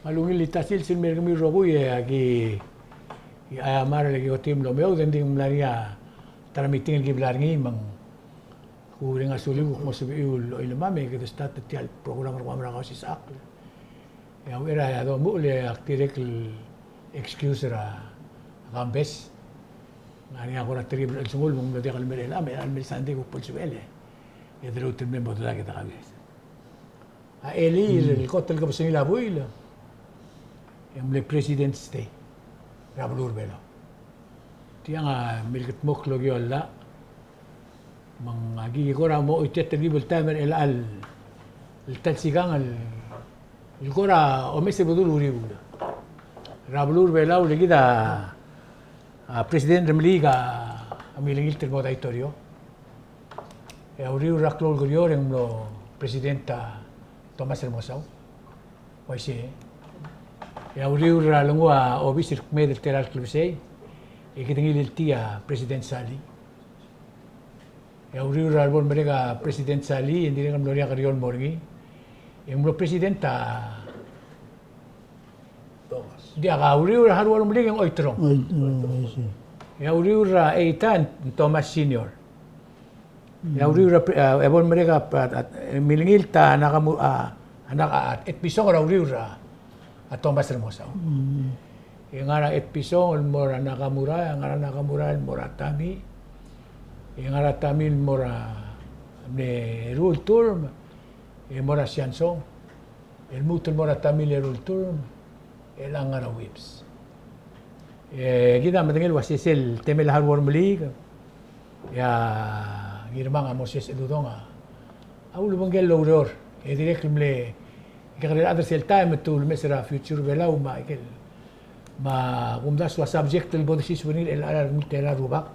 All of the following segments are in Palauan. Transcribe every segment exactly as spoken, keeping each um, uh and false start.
A ungil el tia el sils el mer kemiu el rokui e aki, a, mera el ki otem el omeoud, e ng di ng mla er ngii a ta er a meeting el ki bla er ngii me ng, ku ringel a suliu, kuk mo sebechiu el oilemam e kede start er tia el program er kemam er a Kausisechakl. E a uchei er a domuchel e ak dirrek el excuse er a kambes. Ng ngar er ngii a kora trip el chelsengul me ng mlo diak el mer chelechang, me a chelecha el mer Sunday kuk bo lsebechel e, e de lmuut el mei me bo dodak e de kambes. A elii, mm, el kot el kebesengil a buil e ng mle President's Day er a beluu er a Belau. Tiang a milkedmokl el okiu a llach. Me ng aki kora mo choitii a telkib el taem er chelecha el ta el sikang el, el kora omes el bedul uriul er a beluu er a Belau. Le kid a, a President Remeliik a milengilt el mo daitorio. E a uriul er a klou el kerior e ng mlo President a Thomas Remengesau, uaisei. E a uriul er a lenguu a obis el kmeed el tela el klebesei e kede ngiltii a President Salii. E a uriul er a lebo el merek a President Salii e ng dirrek el mlo er ngii a kerior el mo er ngii, e ng mlo President a Thomas. Diak, a uriul er a Haruo Remeliik e ng Oiterong. Oiterong, uaisei. E a uriul er a Eita e ng Thomas Senior. E a uriul er a, a, e bo el merek a, a, a, milengilt a Nakamura, a, a, Naka-, a, Etpison er a uriul er a, a Thomas Remengesau. Mm. E ngar er a Etpison el mo er a Nakamura, e ngar er a Nakamura el mo er a Tami, e ngar er a Tami el mo er a, mle eru el term, e mo er a Siansong. El lmuut el mo er a Tami el eru el term, e chelechang ngar er a Whipps. E kid a medengei el uasei sel temel a Haruo Remeliik, e a Ngirmang a Moses Cheludong a ulebengkel el oureor, e dirrek el mle kekerei el chad er sel taem e te ulemes er a future er a Belau me a ikel, me a kumdasu a subject el bo desisu er ngii er chelecha el mle tela el rubak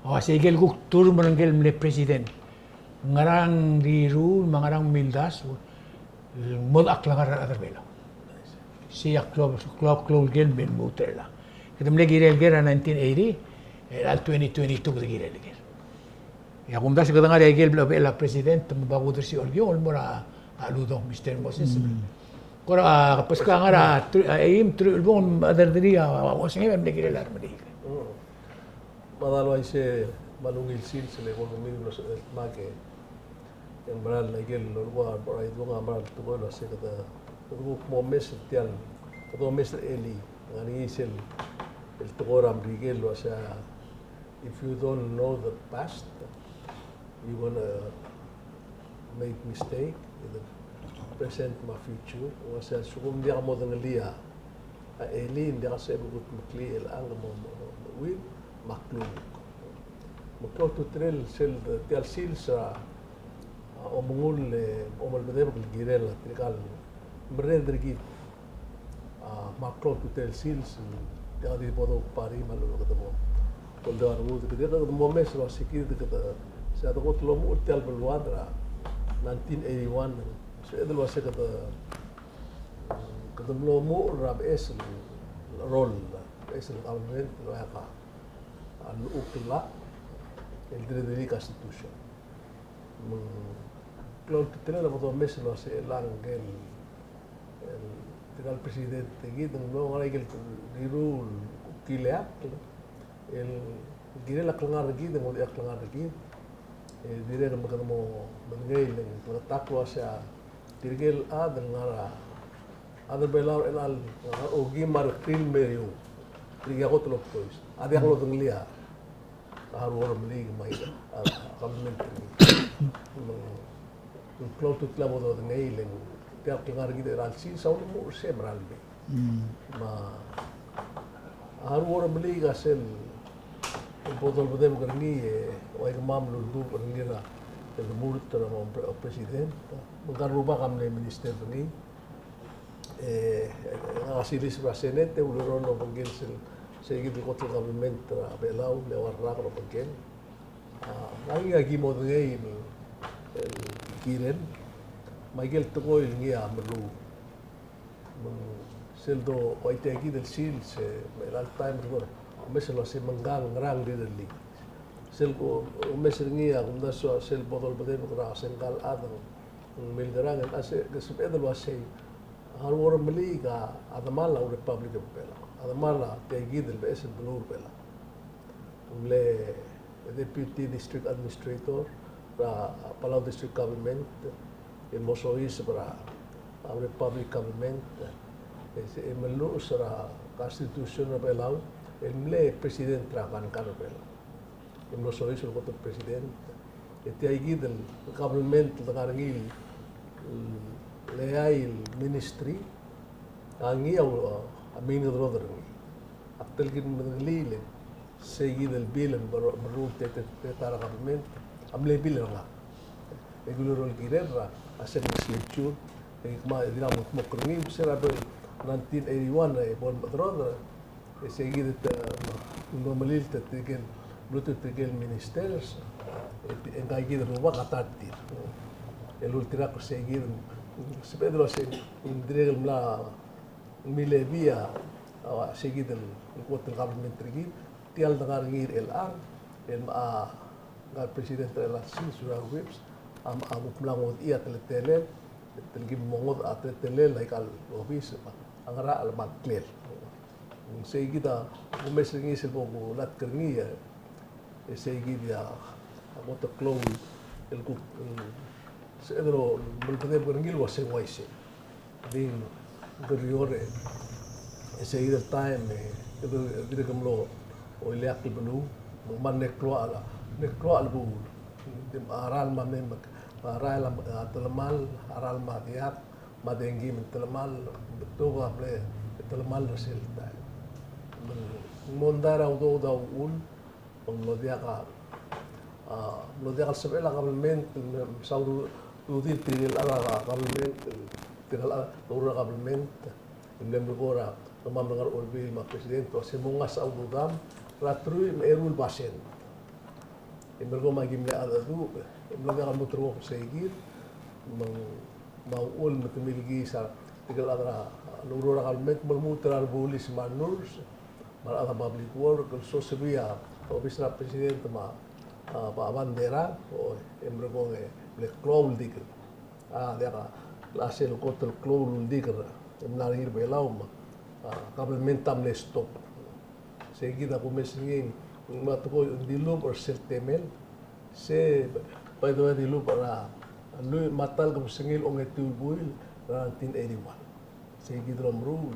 a uasei ikel kuk term er ngike el mle president, ngerang riruul me a ngerang mildasu el mo dechakl a ngar er a rechad er a Belau. Sei a klou, klou, klou el ker el me lmuut er chelechang. Kede mle kirel el ker er a nineteen eighty, e chelecha el twenty twenty-two kede kirel el ker. E a kumdasu e kede ngar er a ikel bla, bla president me bo kudersii a olkiong el mo er a Cheludong, Mister Moses. Mm. Kora, a, beskak a ngar er a, tru-, a, eim, truich el bung, a, derderii a, a, osengem el mle kirel a Remeliik. Mm. Me a dal uaisei me a ungil sils el eko el kemiu el mlo sebeched el dmak e ng mera el ikel lolekoi a bo er a idung a mera el tekoi el uasei kede, kede kuk mo omes er tia el, kede omes er a elii. Ng ngar er ngii sel, el tekoi er a Merikel el uasei, if you don't know the past, you're gonna make mistake in the present me a future. Uasei a lsekum ng diak modengelii a elii, ng diak sebeched el kudmeklii chelechang me, me, me, me, me klou. Me klou a ultutelel sel, tia el sils er a, a, omengull e omelbedebek el kirel tirka el merreder er kid. A, me a klou a ultutelel sils, diak di bo doparty me a lechub e kede mo oldeu a rengud, kede, kede mo omes el uasei kid, kede, se a dekot el omuchel tia el beluad er a nineteen eighty-one, sebeched el uasei kede, kede mlo omuchel er a beches el role, beches el government el oeak a llechukl el llach el derederii a constitution. Me ng klou a ultutelel a bo domes el uasei chelechang el, el, tirka el president er kid, ng mlo ngar er a ikel riruul el kileakl, el kirel a klengar er kid, e ng mo diak a klengar er kid, e dirrek el me kede mo medengei el kleketakl el uasei a tirke el chad el ngar er a, chad er a Belau er chelecha el ngar er a okeim me a rekrir el mei er eou, tirke a kot el obdois, a diak lodengelii a Haruo Remeliik me a, a, government er ngii. Me ng klou a ultutelel a bo dodengei el ng tia el klengar er kid er a chelsel a ulemuchel er sei a mera el mei. Mm. Me a Haruo Remeliik a sel, el bo dolbedebek er ngii, e, ua ikemam el uldubech er ngii er a, el remurt er a mo pre-, president. Me ngka el rubak a mle minister er ngii. E, e, ngak a siliseb er a Senate, e ulerolel el obengkel sel, sei kid el kot el government er a Belau, el eua el rak el obengkel. A, ngii a ki modengei el, el kirel, me a ikel tekoi el ngii a meruul. Me ng sel do, ua tia kid el sils, e, me chelecha el taem el kora omes el uasei me ng ngerang, ngerang rirellii. Sel ko, omes er ngii a kumdasu a sel bo dolbedebek er a sengkal chad, ng mei el ngerang, e a se, ke sebeched el uasei, a, Haruo Remeliik a demal a Republic er Belau. A demal a tia kid el beches el beluu er Belau. Ng mle Deputy District Administrator er a Palau District Government, el mo soiseb er a Republic Government, e se, e melluches er a Constitution er Belau, el mle President er a Kangkang er Belau. E mlo soiseb el kot el President. E tia kid el government el ngar er ngii el, el eai el ministry, a ngii a, a mingederoder er ngii. Ak telkib el medengelii le sei kid el bill el meruul, meruul te, te, te ta er a government, a mle bill er ngak. E kulou el kirel er a sel legislature, e kmal dirrek el mo kmo er ngii, se er a nineteen eighty-one e bo lemechederoder, e sei kid e te, ng mlo melilt er tirke el, mlo tir tirke el ministers, e, e ngka kid el rubak a ta er tir. El ultirakl er sei kid, sebeched el uasei, ng dirrek el mla, mle bia, a, sei kid el, kot el government er kid, tia el dengar er ngii er chelechang, el, a, ngka el president er a L R C, Surangel Whipps, a, a kuk mla ngodechii a teletelel, telkib el mo ngodech a teletelel, aika el obis, a ngerachel me a ngklel. Sei kid a kumes er ngii sel bo kulatk er ngii, e sei kid a, a kot el klou el kuk, e, sebeched el melkedeb er ngii el uasei ng uaisei. Di ng kerior e, e sei kid el taem e, e dirrek el mlo, o ileakl el beluu, me ng kmal mle klou a, mle klou a lebuul. Di a rael me a mei me, a rael a, a telemall, a rael me a diak, me a dengki me ng telemall, betok a mle telemall er sel taem. Me ng mondai er a udoud a uchul, me ng mlo diak a, a, mlo diak el sebechel a government, me, me sa udu-, ududir tirke el chad er a government, tirke el chad el oureor er a government, e mle melekoi er a kemam el ngar er a Olbiil me a president, el uasei mo ngasech a ududam er a teruich me a eru el basent. E melekoi me aki mle cheldecheduch, e mlo diak el mo ulterekokl er sei kid, me ng, me a uchul me te milkiis a tirke el chad er a, el oureor er a government, me lmuut er a rebulis me a nurse, me a rechad er a public work, el sosebii a obis er a president me a, a, ba-, bandera, o, e merekong e mle klou a uldikel. A, diak a, a sel kot el klou el uldikel, e mla er ngii er Belau me a, a, government a mle stop. Sei kid a kumes er ngii, me a tekoi el dilubech er sel temel, se, by the way, dilubech er a, a lluich me a ta el kebesengil a ongetiu el buil er a nineteen eighty-one. Sei kid el omeruul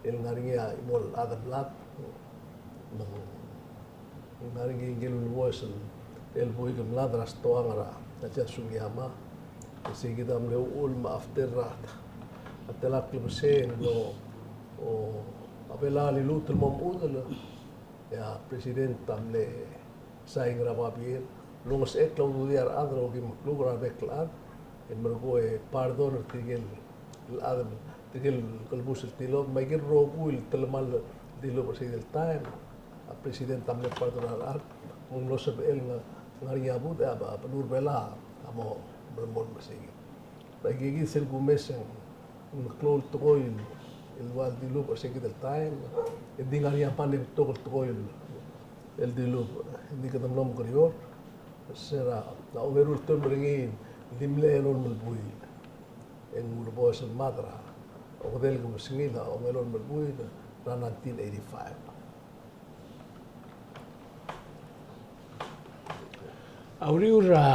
el ngar er ngii a chimo el chad el mlad, me ng ngar er ngii ngike el uleboes el buik el mlad er a stoang er a Hachiya Sugiyama. Sei kid a mle uchul me a after er a tela el klebesei e ng mlo, o, a Belau a liluut el mo mechudel, e a president a mle sain er a babier el ongesechekl a ududir a rechad el okim el kluk er a rebek el chad, e merekong e pardon er tirke el chad, tirke el kelebus el tilobed, me aike el rokui el telemall el tilobed er sei el taem. A president a mle pardon er a rechad, me ng mlo sebechel el ngar er ngii a budech, e a, a beluu er Belau a mo melemolem er sei. Me aike kid sel kumes e ng klou el tekoi el ua el dilubech er sei kid el taem, e ng di ngar er ngii a mle betok el tekoi el, el dilubech, e ng di kede mlo mekerior, se er a, a ongeru el term er ngii, ng di mle elolem el buil. E ng uleboes el mad er a, okedei el kebesengil a ongelolem el buil er a nineteen eighty-five. A uriul er a,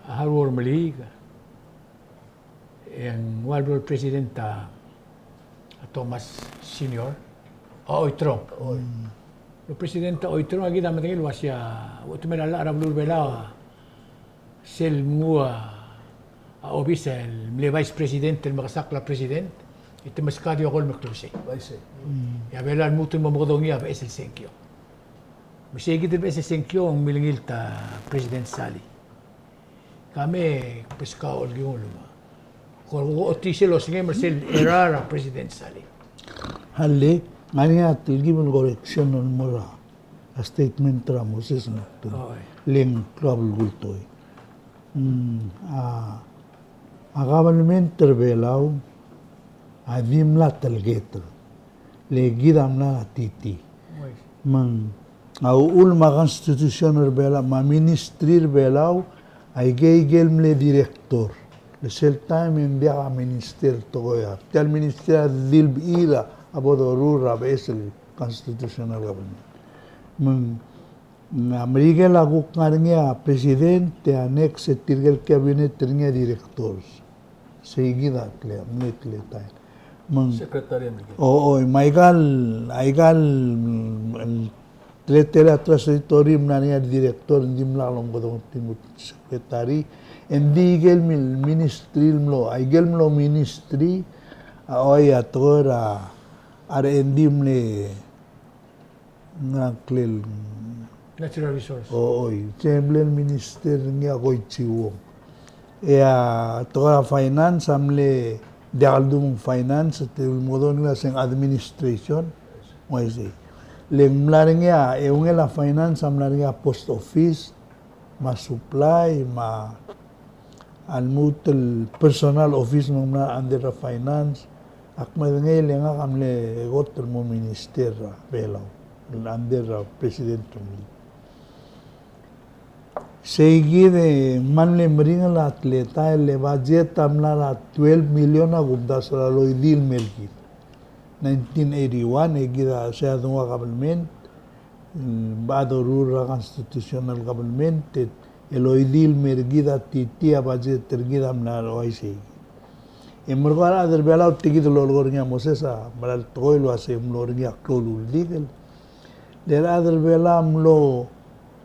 a Haruo Remeliik, e ng ua el blo el president a, a Thomas Senior, a Oiterong. Oi. Mm. Blo el president a Oiterong, a kid a medengei el uasei a, uchetemel a llach er a beluu er Belau a, sel mnguu a obis el mle vice president el mekesakl a president, e te meskau a di okolem el klebesei. Uaisei. Mm. E a Belau a lmuut el mo mekedongii a beches el sengkio. Me sei kid el beches el sengkio e ng milengilt a President Salii. Ka me beskau el kingul me. Ko, ko otis el osengem er sel era er a President Salii. Alii, ngar er ngii a telkib el correction el mo er a statement er a Moses Ngaktung. Oi. Le ng klou a belkul el tekoi. Mm, a, a government er Belau a di mla telketel. Le kid a mla er a T T. Oi. Me ng a uchul me a constitution er Belau, me a ministry er Belau, aike, aike el mle director. Le sel taem e ng diak a minister el tekoi a. Tia el minister a di el bechil a bo doruul er a beches el constitutional government. Me ng, a Merikel a kuk ngar er ngii a president, e a next e tirke el cabinet er ngii a directors. Sei kid a kle, mle kletael. Me ng Secretary er ngii. O, o, me aika el, aika el, mm, el teletelel a trust territory a mla er ngii a director, ng dimlak lomekedong er tir el mo secretary, e ng di aike el mil-, ministry el mlo, aike el mlo ministry, a, oi, a tekoi er a, a R and D mle, ng ngklel natural resource. O, oi, se mle minister er ngii a Koichi Wong. E a tekoi er a finance a mle diak el dmu el finance, te ulemekedong el se ng administration, ng uaisei. Le ng mla er ngii a, e ungil a finance a mla er ngii a post office, me a supply, me a a lmuut el personal office me ng mla under er a finance, ak medengei le ngak a mle kot el mo minister er a Belau, el under er a president er ngii. Sei kid e ng kmal mle meringel a teletael, le budget a mla er a twelve million a kumdasu er a loidii el mer kid. Nineteen eighty-one, e kid a se a dengua government, el bo doruul er a constitutional government, e el oidii el mer kid a titi a budget er kid a mla er a uaisei. E merekong a rechad er Belau, tia kid el lolekoi er ngii a Moses a mera el tekoi el uasei mlo er ngii a klou el uldikel. Le rechad er Belau a mlo,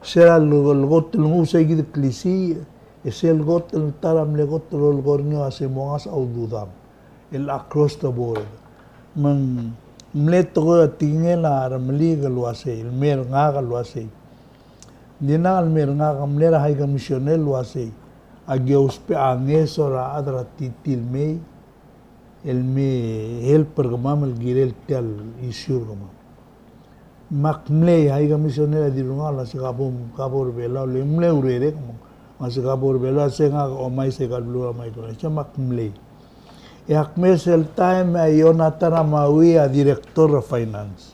se er a le-, lekot el nguu sei kid el klisiich, e sel kot el ta er a mle kot el lolekoi er ngii a uasei mo ngasech a ududam el across the board. Me ng mle tekoi a tekingel a Remeliik el uasei, el mer ngak el uasei. Ng di ngak el mer ngak, mle er a High Commissioner el uasei, aki ousbech a ngeso er a chad er a titi el mei, el me help er kemam el kirel tia el issue er kemam. Me ak mlei, High Commissioner a dilu er ngak el uasei ka bo, ka bo er Belau, le ng mle urerek, me ng uasei ka bo er Belau, se ngak a omais aika el beluu er a micronesia, me ak mlei. E ak mei sel taem e a Yonatan Amawi a director er a finance.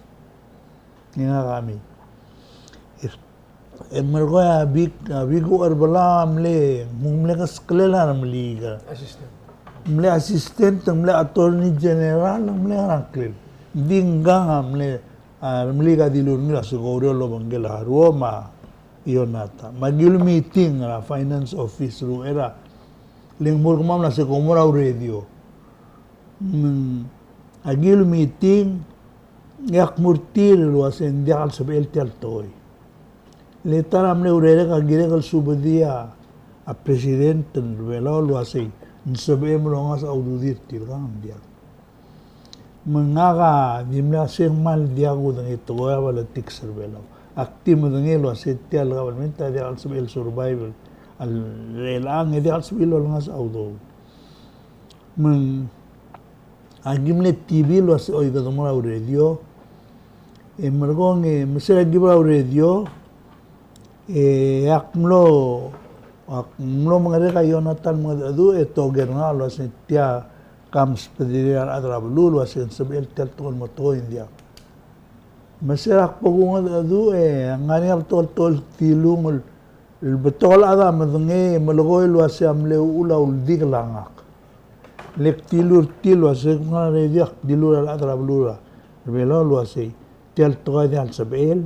E ngak a mei. E, e merekong e a bik, a bik er Belau a mle, ng mle keskelel a Remeliik. Assistant. Mle assistant, mle attorney general, mle ngerang klel. Ng di ngkang a mle, a, Remeliik a dilu er ngii el uasei koureor el obengkel a Haruo me a Yonatan. Me aki ulemeeting er a finance office er uchei er a, le ng mo er kemam el uasei kom mo er a radio. Me ng, aki ulemeeting, e ak mo er tir el uasei ng diak el sebechel tia el tekoi. Le ta er a mle urerek a kirek el subedii a president er Belau el uasei ng sebechem el ongasech a ududir tirkang, ng diak. Me ngak a di mle uasei ng kmal diak kudengei tekoi a politics er Belau. Ak di medengei el uasei tia el government a diak el sebechel el survive el, el, el ang, e diak el sebechel el olengasech a udoud. Me ng, aki mle T V el uasei, oi, kede mo er a radio. E merekong e, me se er a ki bo er a radio, e ak mlo, ak mlo mengerek a Yonatan el mengedecheduch, e toker ngak el uasei tia kam sbedir a rechad er a beluu el uasei ng sebechel tia el tekoi el mo tekoi, ng diak. Me se er a kbo kungedecheduch, e ng ngar er ngii a betok el, betok el tilung el el betok el chad a medengei, melekoi el uasei a mle uchul a uldikel a ngak. Le kdilu er tir el uasei, ke ngar er a radio, ak dilu er a rechad er a beluu er Belau el uasei, tia el tekoi a diak el sebechel.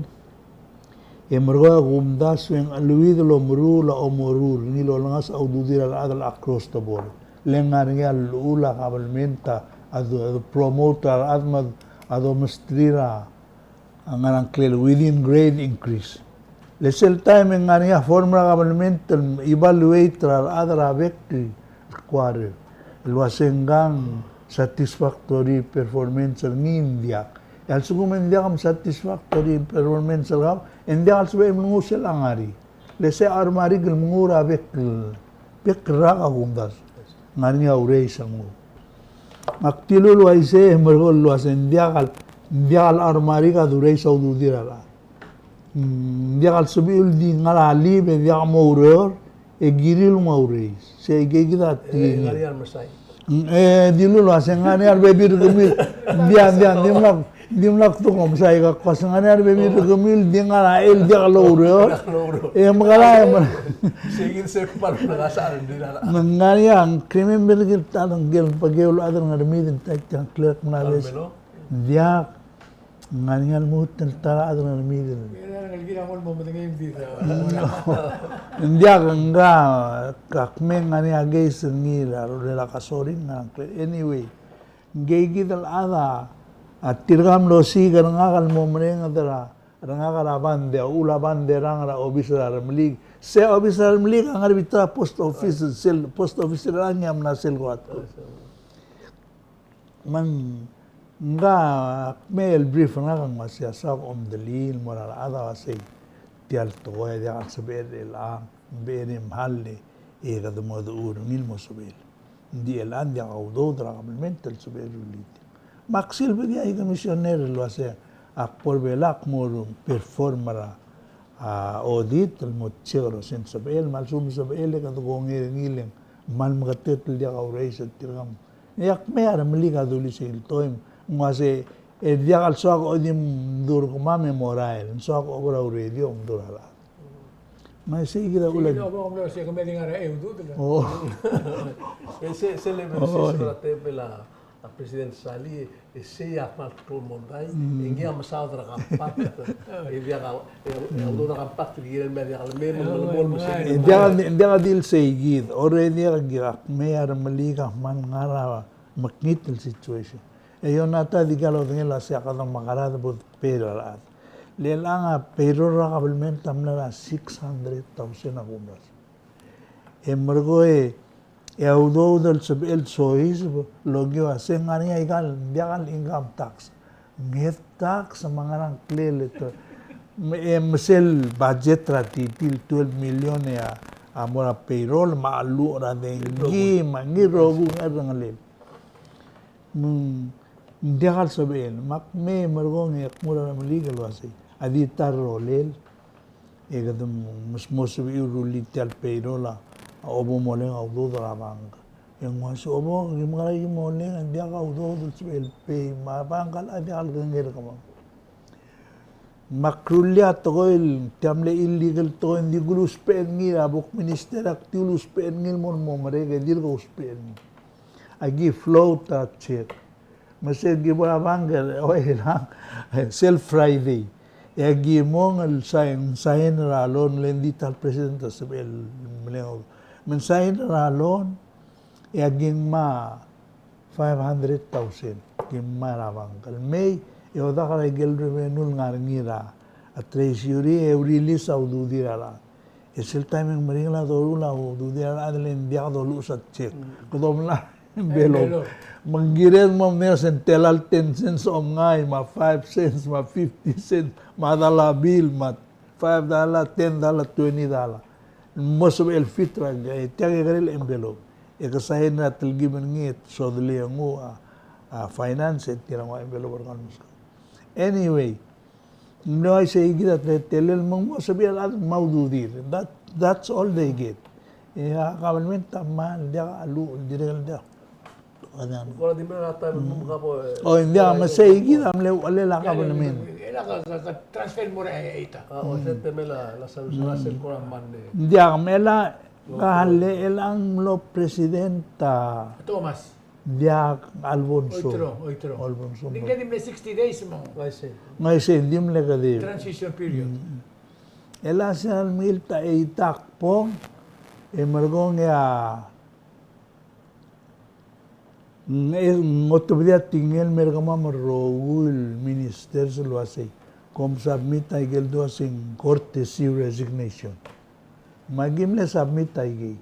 E merekong e a kumdasu e ng cheleuid el omeruul a omeruul er ngii el olengasech a ududir a rechad el across the board. Le ngar er ngii a llechul a kabelment a do, a do promote a rechad me a do mesterir a a ngerang klel within grade increase. Le sel taem e ng ngar er ngii a form er a kabelment el evaluate er a rechad er a bek el quarter el uasei ngkang satisfactory performance er ngii, ng diak. E a lsekum e ng diak a satisfactory performance er kau, e ng diak el sebechem el nguu sel ngar er ngii. Le se a chormariik el menguul er a bek el, bek el rak a kumdasu. Ngar er ngii a ureis el menguul. Me ak dilu el uaisei e merekong el uasei ng diak el, ng diak el chormariik a dureis a ududir a rechad. Ng diak el sebechiu el di ngar er a leave e diak moureor, e kirir el nguu a ureis. Se ikei kid a tekingel. E dilu el uasei ng ngar er ngii a rebebil er kemiu. Ng diak, ng diak, ng dimlak. Dimlak tuk omsai ka kos ngar er ngii a rebebil er kemiu el di ngar er a el diak loureor. Diak loureor. E mekera e mera. Sei kid se kmal mekesai el di ngar er a. Me ng ngar er ngii a remember kid el ta el ngike el bekeu el chad er a Ngermid el ta er a clerk mla bes. Carmelo. Diak. Ng ngar er ngii a lmuut el ta er a chad er a Ngermid el. Ng diak, ng ka, ak me ng ngar er ngii a case er ngii el a rolel a kasorir, ng ngar er ngii a clear. Anyway. Ngii kid el chad a tirka a mlo siik er ngak el mo merenged er a, er ngak er a bande, a uchul a bande er a ngar er a obis er a Remeliik. Se obis er a Remeliik a ngar er a bita er a post office, sel post office er a ngii a mla sel kot. Me ng, ngak a kmo el brief er ngak a ng uasei a soak a omdelii el mo er a rechad a uasei tia el tekoi a diak el sebechel er chelechang, ng becherei mle hall e kede mo dechor er ngii el mo sebechel. Ng di chelechang ng diak a udoud er a kabelment el sebechel el rullii. Me ak silbedii a commissioner el uasei ak bo er a Belau ak mo perform er a, a, audit el mo check er a osengel sebechel, me a lsekum sebechel e kede kongei er ngii el ng kmal meketet el diak a raise er tirka. E ak mei a Remeliik a dulii sel tekoi, ng uasei e diak el soak a di mdu er kemam e mo er a el, ng soak a oker a radio e mdu er a rechad. Me sei kid a uchul. Sei kid a uchul me sei kid a mle ngar er a eudud el. Oh. E sei, sei le, oh, sei kid a tebel a President Salii, e sei a kmal klou el mondai, e ngii a mesaod er a compact. E diak a, e, e a udoud er a compact, e kirel mei a diak el mei, me ng mo el me sei kid. E diak, e diak di el sei kid, already a kirel mei a Remeliik a kmal ngar er a mekngit el situation. E Jonathan a di kal odengei el uasei a kede mekerang e bo de pay er a rechad. Le chelechang a payroll er a kabelment a mla er a six hundred thousand a kumdasu. E merekong e, e a udoud el sebechel el soiseb el okiu a se ng ngar er ngii a ikal, diak el income tax. Ng health tax me a ngerang, klel e te. Me, e me sel budget er a TT el twelve million e a, a mo er a payroll me a cheluch er a dengki me a ngii el rokui el ngerchelel. Me ng diak el sebechel, me ak mei e merekong e ak nguu er a Remeliik el uasei a di ta el rolel e kede mo, mo sebechiu el rullii tia el payroll a, a obo moleng a udoud er a bank. E ng uasei obo, ki mekerang e ki moleng, ng diak a udoud el sebechel el pay, me a bank a diak el kengei er kemam. Me ak rullii a tekoi el tia mle illegal tekoi, ng di kulusbech er ngii er a bo kminister, ak di ulusbech er ngii el mo, mo merek e dirk ousbech er ngii. Aki float a check. Me sel ki bo er a bank el, oi, lang, sel Friday. E aki mong el sign, sign er a loan, le ng di ta el president a sebechel el meleng. Me ng sign er a loan, e aki ngmai a five hundred thousand, ki ngmai er a bank. El mei, e odak er a ikel revenue el ngar er ngii er a, a treasury, e release a ududir a rechad. E sel taem e ng meringel a doruul a ududir a rechad e le ng diak doluches a check. Mm. Kede omla envelope. Envelope. Me ng kirel mo mei e se ng tela el ten cents omngai, me a five cents, me a fifty cents, me a dollar bill, me a five dollar, ten dollar, twenty dollar. Mo sebechel el fit er a, e tia kekerei el envelope. E ke sign er a telkib er ngii e te sodelii e nguu a, a finance e tir a nguu a envelope er kau el meskau. Anyway, ng mle uaisei kid a teletelel me ng mo sebechel a rechad me a ududir. That, that's all they get. E a government a kmal diak a lmuut, dirrek el diak. Kora di mle er a taem el mo mekabo, e. O, ng diak, me sei kid a mle uchelel a government. E le ka, ka, ka transfer el mo er a, e, e, ta. A, o, se temel a, la sa, la sel kora mle. Ng diak, me la, ka le, el ang mlo president a. Thomas. Diak, Alfonso. Oiterong, oiterong. Alfonso. Ng di mle sixty days mo. Ng uaisei. Ng uaisei, ng di mle kede. Transition period. Mm. E le sel mle ta, e, Itak Pong, e merekong e a, ng, e, ng otebedii a tekingel el mer kemam el rokui el ministers el uasei kom submit a ikel dua se ng courtesy resignation. Me aki mle submit a ikei.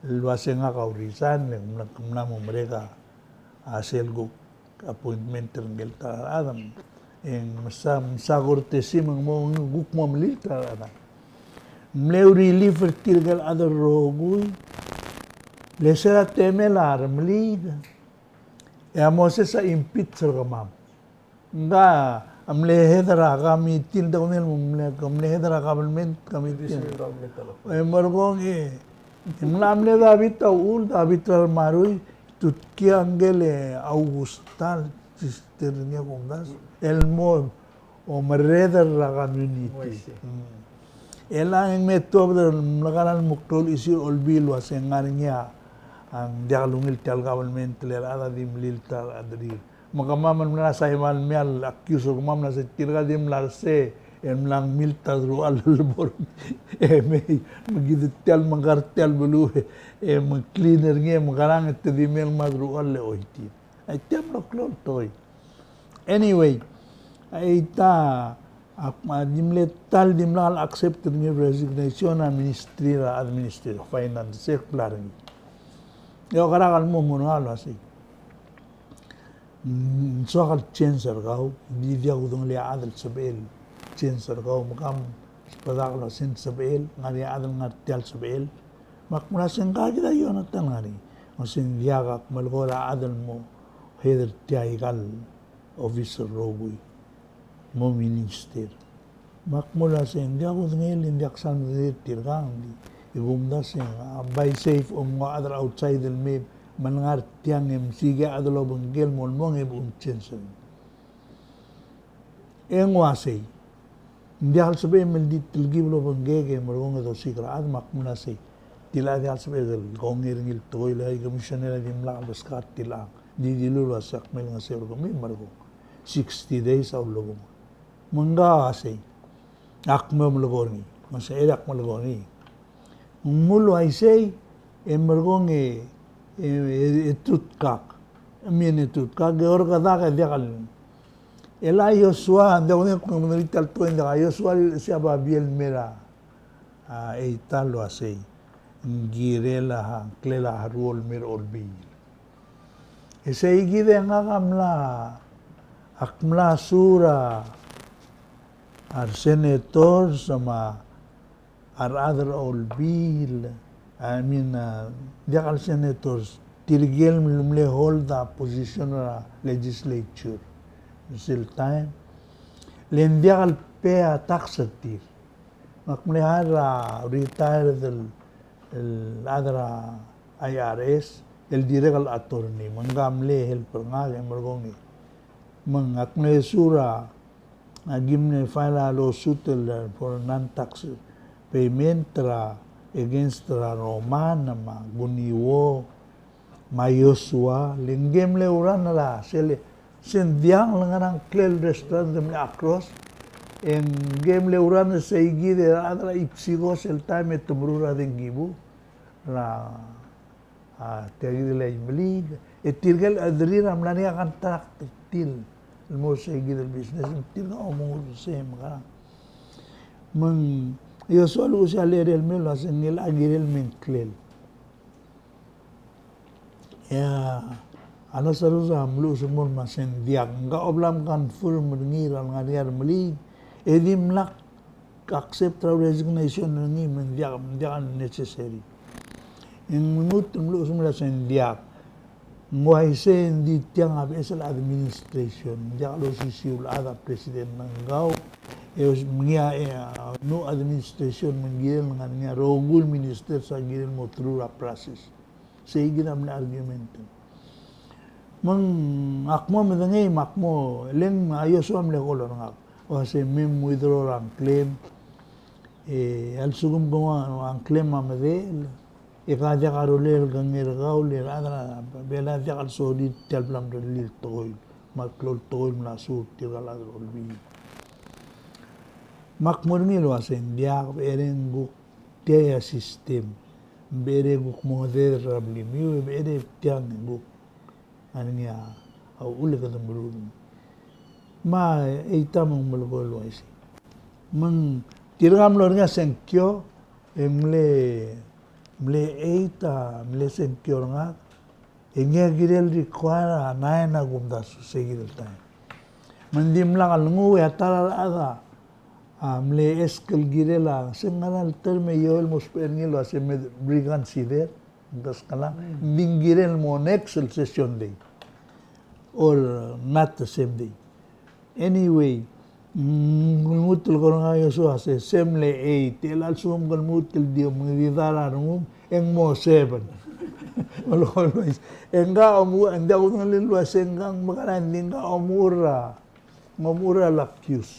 El uasei ngak a resign, le ng mla, ng mla mo merek a, a sel kuk appointment er ngike el ta er a rechad. E ng mesa, mesa courtesy me ng mo, ng kuk mo melilt er a rechad. Ng mle relief er tirke el chad el rokui. Le se er a temel a Remeliik, e a Moses a impeach er kemam. Ngka a mle head er a committee, el tekoi el mle, mle head er a government committee. Judicial government, e merekong e, e mla mle David a uchul, David er a Marui, tutkii a ngike el August tal, sister er ngii a kumdasu el mo omerreder er a community. Mm. E le ng me tuobed el mle kora el mo klou el issue er a Olbiil el uase ng ngar er ngii a, a ng diak lungil tia el government el chad a di mlilt er a rechad er tir. Me kemam el mla saiba el mei el accuse er kemam el uase tirka di mla er sei, e mla ngmilt a deruchall el bo er ngii. E mei, me kid tia el mekar tia el beluu, e me clean er ngii, e mekerang e te di mei el ngmai a deruchall el choitii. Aike a mlo klou el tekoi. Anyway, aike a, a, a di mle ta el dimlak el accept er ngii el resignation a Ministry er a Administration, Finance, e kbla er ngii. E okerak el mo mo er ngak el uasei, mm, ng soak el change er kau, di diak kudengelii a chad el sebechel change er kau, me ke msbedakl el uasei ng sebechel, ngar er ngii a chad el ngar tia el sebechel. Me ak mla uasei, ngka kid a Jonathan, ngar er ngii? Me se ng diak, ak melekoi er a chad el mo head er tia ikal office el rokui, mo minister. Me ak mla uasei, ng diak kudengei, e ng diak sal medengei er tirkang, di. E kumdasu e ng, a, by safe, omko a chad er a outside el mei, me ng ngar tiang e msiik a chad el obengkel el mo el mong e bo mchange er ngii. E ng uasei, ng diak el sebechel me di telkib el obengkek e merekong e dosiik er a chad, me ak mla uasei, tia el diak el sebechel el kongei er ngii el tekoi el high commissioner a dimlak el beskak er tilechang. Di dilu el uasei ak mlengeseu er kemiu e merekong. Sixty days a ulebongel. Me ngka a uasei, ak mo melekoi er ngii. Me sei e ak melekoi er ngii. Ng mle uaisei, e merekong e, e, e, e tutkak. I mean, e tutkak, e orrekedak e diak el. E le a Joshua, ng diak kudengei, kudengei tia el tekoi, ng diak a Joshua el se a babier el mei er a, a, Eita el uasei, ng kirel a, ngklel a role el mei er a Olbiil. E sei kid e ngak a mla, ak mla suur a, a resenators me a a rechad er a Olbiil, I mean, a, diak el senators, tirke el mle hold a position er a legislature sel taem, le ng diak el pay a tax er tir. Me ak mle hire a retired el, el chad er a I R S, el dirrek el attorney, me ngka a mle help er ngak e merekong e. Me ngak a mle suur a Aki mle file a lawsuit el for non-tax payment er a against er a Roman me a Kuniwo me a Joshua, le ngke mle oureor er a sel, se ng diak el ngar er a ngklel restaurant el mle across, e ngke mle oureor er a seikid er a chad er a Ipsiko sel taem e te meruul er a dengkibu er a A, tia kid el Aimeliik, e tirke el chederir a mla er ngii a contract er tir el mo sei kid el business, tirka a omengur er sei me ngerang. Me ng Joshua a luchesii a lecherei el mei el uasei ng kirel me ngklel. E a Lazarus a meluches el mo el uasei ng diak, ngka a bla mconfirm er ngii er a lengar er ngii a Remeliik, e dimlak accept er a resignation er ngii me ng diak, ng diak a necessary. E ng lmuut el meluches el mo el uasei ng diak. Ng uaisei e ng di tiang a beches el administration, ng diak losisiu el chad a president er ngii. E ng ngii a, e, a new administration me ng kirel ngar er ngii a rokui el minister a kirel mo through er a process. Sei kid a mle argument. Me ng ak mo medengei me ak mo, le ng a Joshua a mle call er ngak. Uasei me mwidraw er a ngklem. E a lsekum ke ua a ngklem a medechel, e ke diak a rolel el kengei er kau, le a rechad er a Belau a diak el sorir tia el bla mrellii el tekoi me a klou el tekoi el mla sur tirka el chad er a Olbiil. Me ak mo er ngii el uasei ng diak, becherei ng kuk tia a system. Becherei kuk mo ngedei er a blimiu, e becherei tiang e kuk ngar er ngii a uchul e kede meruul. Me a Eita me ng melekoi el uaisei. Me ng tirka a mlo er ngii a sengkio, e mle, mle Eita, mle sengkio er ngak, e ngii a kirel require a nine a kumdasu sei kid el taem. Me ng dimlak el nguu e a ta er a rechad a, a mle ask el kirel a, se ng ngar er a term e Joel mo ousbech er ngii el uasei me reconsider, ng keskelang, ng di ng kirel mo next el session day. Or not the same day. Anyway, mm, ng lmuut el ko er ngak a Joshua, se, se mle eight, e a lsekum ke lmuut el di omengedidar a rengum, e ng mo seven. Olo, olo, e ngak a omuchel, ng diak kudengelii el uase ngak a mekerang, e ng di ngak a omuchel er a, ng omuchel er a Lakius.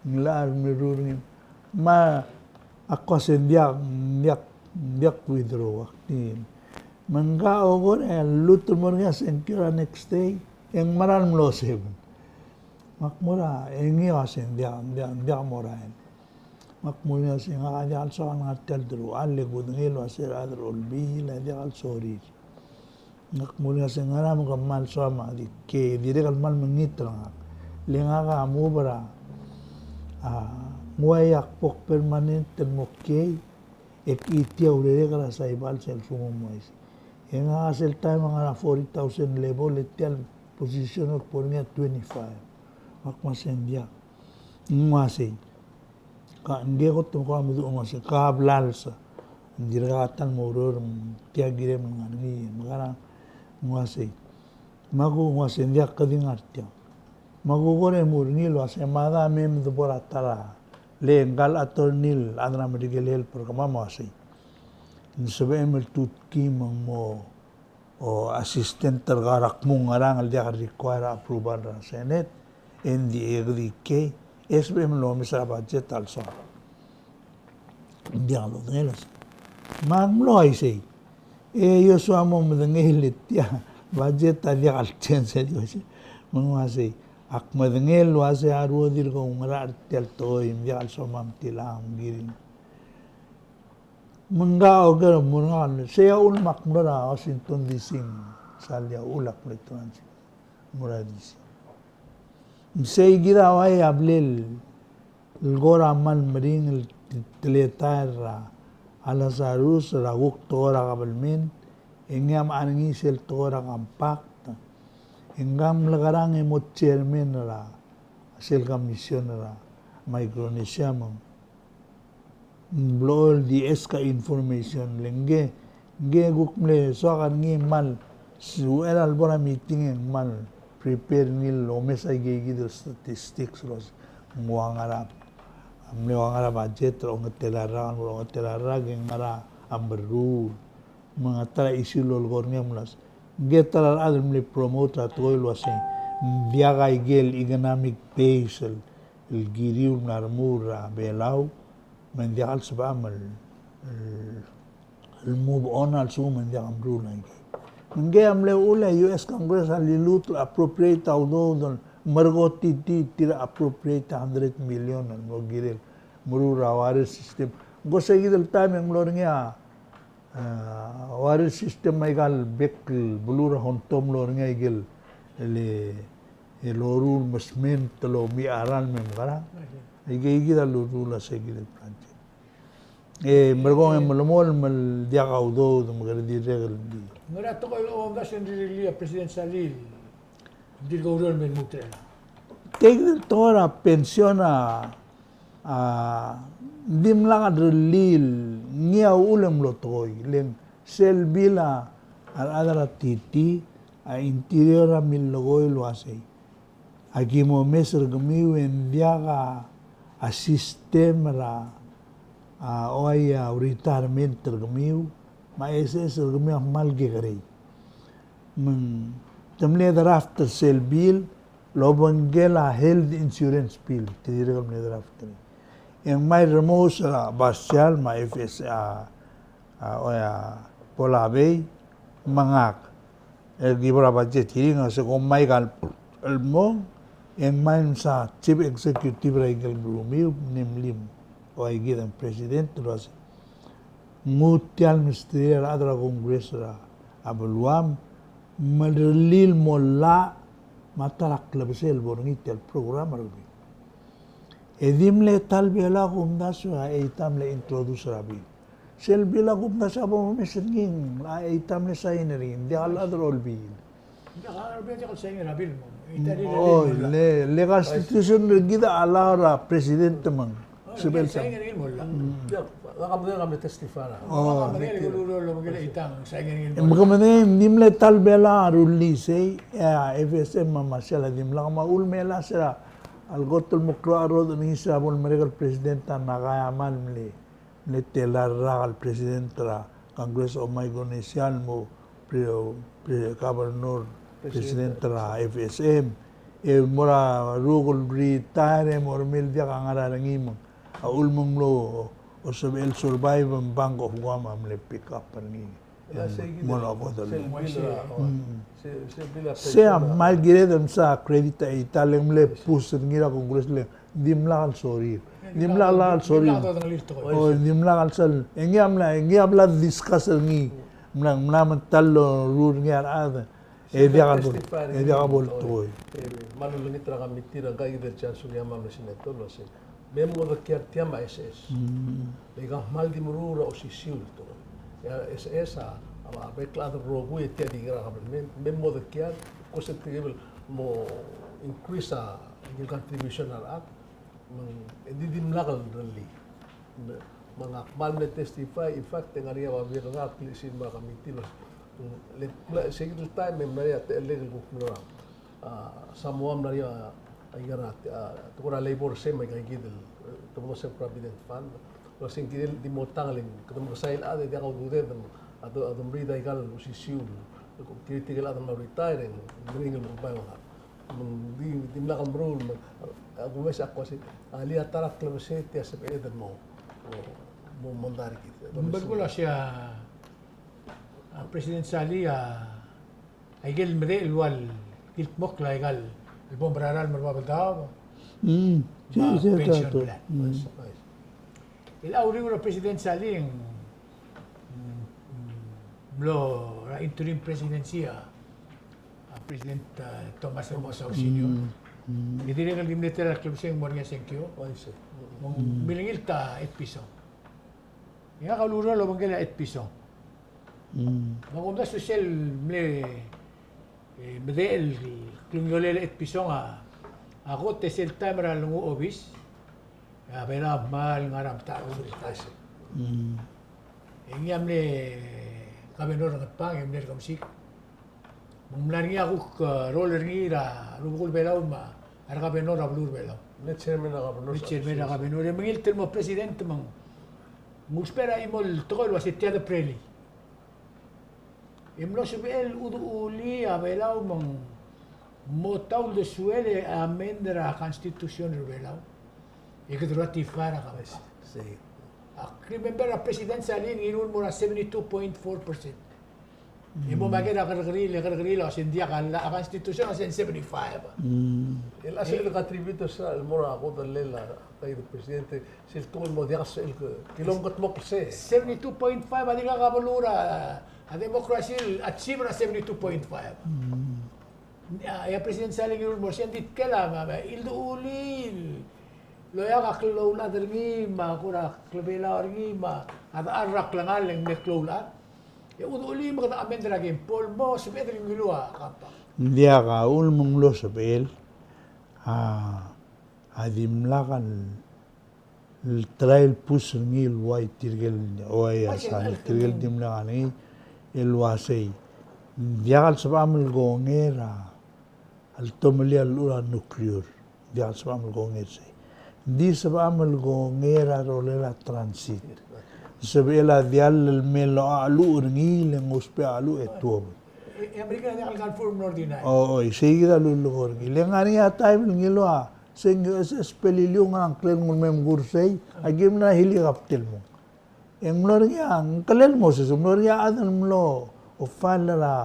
Ng locha meruul er ngii. Me ak uase ng diak, ng diak, ng diak withdraw, ak di. Me ngak a kora lluut el mo er ngii a sengkio er a next day, e ng meral mlo seven. Me ak mo er a, e ngii a uase ng diak, ng diak, ng diak mo er a el. Me ak mo er ngii a uase ngak a diak el soak el ngar tia el deruchall, e kudengei el uase a rechad er a Olbiil a diak el sorir. Ngak a mo er ngii a se ngera me ke kmal soam a di kiei, dirrek el kmal mekngit er ngak. Le ngak a move er a, a, ng uai ak bo permanent el mo kiei, e ki tia urerek er a Saibal sel fungum uaisei. E ngak a sel taem a ngar er a forty thousand level, e tia el position el bo er ngii a twenty-five. Ngak me a se ng diak. Ng uaisei. Ka, ngike kot me ko a meduch el uase ka blals. Ng dirkak a ta el mo oureor, tia kirem el ngar er ngii, mekerang, ng uaisei. Me a ku, ng uase ng diak, ke di ngar tiang. Me a ku kora mo er ngii el uase mada me mdebo er a ta er a, le ngka el attorney el chad er a medical help er kemam a uasei, ng sebechem el tutki me ng mo o assistant er kau er a kmo ng ngerang el diak el require a approval er a Senate, e ng di e ke di kiei, e sebechem el omes er a budget a lsoal. Ng diak lodengei el uasei. Me ng mlo uaisei. E Joshua a mo medengei el tia budget a diak el change, e di uasei. Me ng uasei. Ak medengei el uasei a ruodir kau ngerachel er tia el tekoi, me ng diak el somam tilechang, kiring. Me ngak a oker el mo er ngak, sei a uchul me ak mlo er a Washington D C, sel tia el uchul ak mle transit mo er a D C. Me sei kid a uai a blal el kora kmal meringel el teletael er a Lazarus er a kuk tekoi er a kabelment, e ngii a mechar er ngii sel tekoi er a compact, e ngak a mle kerang e mo chairman er a sel commission er a Micronesia me ng blechoel di ask a information, le ngke, ngke kuk mle soak er ngii el kmal, se uchei er a lebo er a meeting e ng kmal prepare er ngii el omes aike kid el statistics el uase ng ua ngar er a, mle ua ngar er a budget er a ongetel a rak, ongetel a rak e ngar er a meruul. Me ng a ta er a issue el lolekoi er ngii a mle uase, ngke ta er a rechad el mle promote er a tekoi el uase ng diak aike el economic base el el kiriu el mla remuul er a Belau, me ng diak el sebecham el, el, el move on a lsekum e ng diak a meruul a ikei. Me ngke a mle uchul a U S Congress a liluut el appropriate a udoud el merkotiti, tir a appropriate a hundred million el mo kirel meruul er a water system. Ng ko sei kid el taem e ng mlo er ngii a A, water system me aika el bek el beluu er a Honto a mlo er ngii a ikel, el, el loruul el meskment el omicheral me mekerang. Aike kid a loruul a se kid el project. E merekong e melemolem el diak a udoud me kede dirrek el di. Ngera tekoi el omdasu e ng rirellii a President Salii el dirk oureor el me lmuut er chelechang? Tia kid el tekoi er a pension a A, dimlak a rirellii el ngii a uchul e mlo tekoi, le ng sel bill a rechad er a T T, a Interior a millekoi el uasei, aki mo omes er kemiu e ng diak a, a system er a, a, ua ia retirement er kemiu, me a SS er kemiu a kmal kekerei. Me ng te mle draft er sel bill el obengkel a health insurance bill, te dirrek el mle draft er ngii. E ng mei el remos er a Bastia me a FSA, a, a, o, a, Ponape, me ngak. E ki bo er a budget hearing a se ko mei aika el mong, e ng mei el msa chief executive er a ikel belumiu, mle mlim. Ua ikid a president el uase, nguu tia el mesterir a rechad er a Congress er a beluam, me rirellii el mo llach, me a ta er a klebesei el bo er ngii tia el program er kemiu. E di mle ta el Belau a kumdasu e a Eita a mle introduce er a bill. Sel bill a kumdasu e a bo momes er ngii a Eita a mle sign er ngii, ng diak a rechad er a Olbiil. Oi, le, le constitution er kid a allow er a president me ng sebechel sign. Oi. Me ke medengei, ng di mle ta el Belau a rullii sei, e a FSM me a Marshall a dimlak, me a ulemelas er a, a lekot el mo klou a rrodech er ngii se er a bo lemerek el president a Nakayama el mle, mle tela el rak el president er a Congress of Micronesia el mo pre-, pre-, governor, president er a F S M. E mo er a rokui el retire e mo er mei el diak a ngar er ngii me a uchul me ng mlo sebechel survive, me Bank of Guam a mle pick up er ngii. Mo er a kodall. Sei a kmal kired el msa credit a Ita el mle push er ngii er a Congress le ng dimlak el sorir. Dimlak el sorir. O, dimlak el sal. E ngii a mla, e ngii a bla discuss er ngii. Mla, mla me ta el loruul er ngii a rechad. E diak a bo, e diak a bo el tekoi. Me a lolengit er a committee er ngka e kid el John Sugiyama el senator el uasei, me mo odekiar tia me a S S. Le aika kmal di meruul er a osisiu el tekoi. E a S S a, a bek el chad el rokui e tia di ngar er a government, me mo odekiar, because e tirke el mo increase a, el contribution er a rechad, me ng di dimlak el rellii. Me, me ngak a kmal mle testify, in fact, e ngar er ngii a babier er ngak el klisiich me a committee el uasei, le, le, se kid el taem e mla er ngii a techellek el kuk mlo er a, a, Samoa, mla er ngii a, a, ngar er a, a, tekoi er a labor, sei me aika kid el, e, te mo se Provident Fund. El uasei ng kirel di mo tang el, kede mekesai el chad e diak a ududed, a do, a domriid aika el osisiu, el, el, tirke el chad el mla retire, e ng meringel el mo bai ua Me ng di, dimlak el meruul, me a kumes a kmo sei, a lii a ta er a klebesei e tia sebeched el mo, mo, mo mondai er kid. Ng belkul a sei a, a President Salii a, aike el medechel el ua el kildmokl aika el bo merael el mo er a Babeldaob. Mm. Me a pension plan. Mm. El a uriul er a President Salii, mm, mm, mlo er a interim presidency a, a President, a, Thomas Remengesau Senior. Mm, mm. E dirrek el di mle tela el klebesei e ng mo er ngii a sengkio. Me ng milengilt a Etpison. E ngak a ulureor el obengkel a Etpison. Mm. Me a kumdasu sel mle, e, medechel el klungiolel a Etpison a, a kot e sel taem er a lenguu a obis, e a Belau a kmal ngar er a metacherbesul el taem. Mm. E ngii a mle kabenor er a Ngatpang, e mle er a Kemesik. Me ng mla er ngii a kuk, e, role er ngii er a rubekul Belau me a rekabenor er a beluu er a Belau. Mle chairman er a kabenor. Mle chairman er a kabenor. E mengilt el mo president me ng, ng ousbech er a chimo el tekoi el uasei tia de prelii. E mlo sebechel el chudechulii a Belau me ng mo ta uldesuel e amend er a constitution er a Belau. E kede ratify er a Compact. Sei. Ak remember a President Salii a ngiluu el mo er a seventy-two point four percent. E mo, mm, me aike er a kerrekeriil, e kerrekeriil a uasei ng diak a, a constitution a uasei ng seventy-five. Mm. El a sel contributors el mo er a kodellel a, a president, sel tekoi el mo diak sel ke, kilomkedmokl sei. Seventy-two point five a dirkak a beluu er a, a democracy el achieve er a seventy-two point five. Mm. A, e a President Salii a ngiluu el mo er sei, ng di tkel a, me, me, ildechulii el oeak a klou el chad er ngii, me a kora klebelau er ngii, me a dechar er a klengar el ng mle klou el chad. E chudechulii me kede amend er a Kempol, mo sebeched el ngiluu a Compact. Ng diak a uchul me ng mlo sebechel, a, a dimlak el, el try el push er ngii el uai tirke el, uai a sal, tirke el dimlak a ngii, el uasei. Ng diak el sebecham el kongei er a, el tomellii a llechul a nuclear. Ng diak el sebecham el kongei er sei. Ng di sebecham el kongei er a rolel a transit. Sebechel a diall el me locha cheluch er ngii, le ng ousbech a cheluch e tuobed. E, e Amerika a diak el confirm nor deny. O, oi, sei kid a lulekoi er ngii. Le ngar er ngii a taem el ngiluu a, sei ng U S S Peleliu, ngerang ngklel nguu el me mkur sei, a ki mla helicopter el mong. E ng mlo er ngii a, ngklel mo sei, ng mlo er ngii a chad el mlo, o, file er a,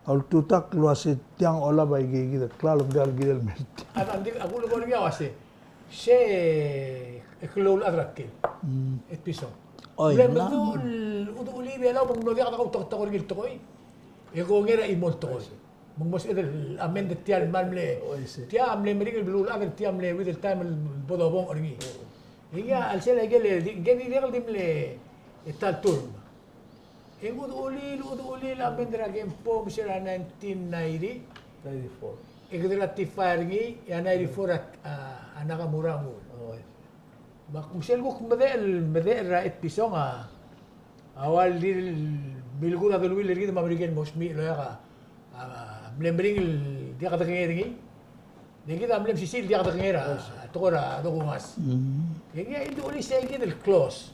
a ultutakl el uasei tiang olab a ikeikid el klalo, ng diak el kirel el mer tiang. A, a, ng di, a kulekoi er ngii a uasei, se, e klou el chad er a tkel. Mm. Etpison. Oi, mle meduch el, chudechulii Belau me ng mlo diak a dekautektek er ngii el tekoi. E kongei er a chimo el tekoi. Me ng mo sebeched el amend er tia el kmal mle. Oi, sei. Tia a mle meringel el beluulechad er tia el mle wid el taem el bo dobong er ngii. E ngii a chelsel a ikel, di, ngke di dirrek el di mle, e, ta el term. E ng chudechulii, chudechulii el amend er a Kempo me se er a nineteen ninety. Ninety-four. E kede ratify er ngii, e a ninety-four a, a, a Nakamura a nguu. Oi. Me ak, me sel kuk medechel, medechel er a Etpison a, a ua el di milekoi a deleuill er kid me a Merikel el mo smiich el oeak a, a, mle meringel el diak dekengei er ngii. Ng di kid a mle mesisiich el diak dekengei er a, a tekoi er a dokungas. Mm. E ngii a ildechulii sei kid el close.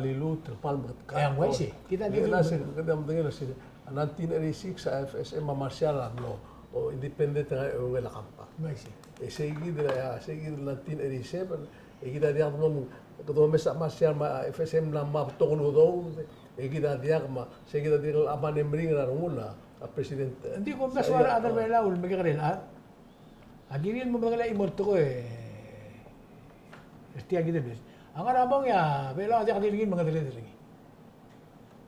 liluut el kmal mekedkar. E ng uaisei, kid a liluut. Ng uaisei, kede medengei el uasei, nineteen eighty-six a F S M a Marshall a mlo, o, independent er a, er a compact. Ng uaisei. E sei kid, a, sei kid nineteen eighty-seven, e kid a diak mlo, kede omes a Marshall me a F S M a mla betok el udoud, e kid a diak me, sei kid a dirrek el mle meringel a rengul a president. Ng di kumdasu a rechad er a Belau el mekekerei el chad. A kirir el mo medengelii a chimo el tekoi er tia kid el bes. A ngar er a mong e a Belau a diak di ngii el mengedecheduch er ngii.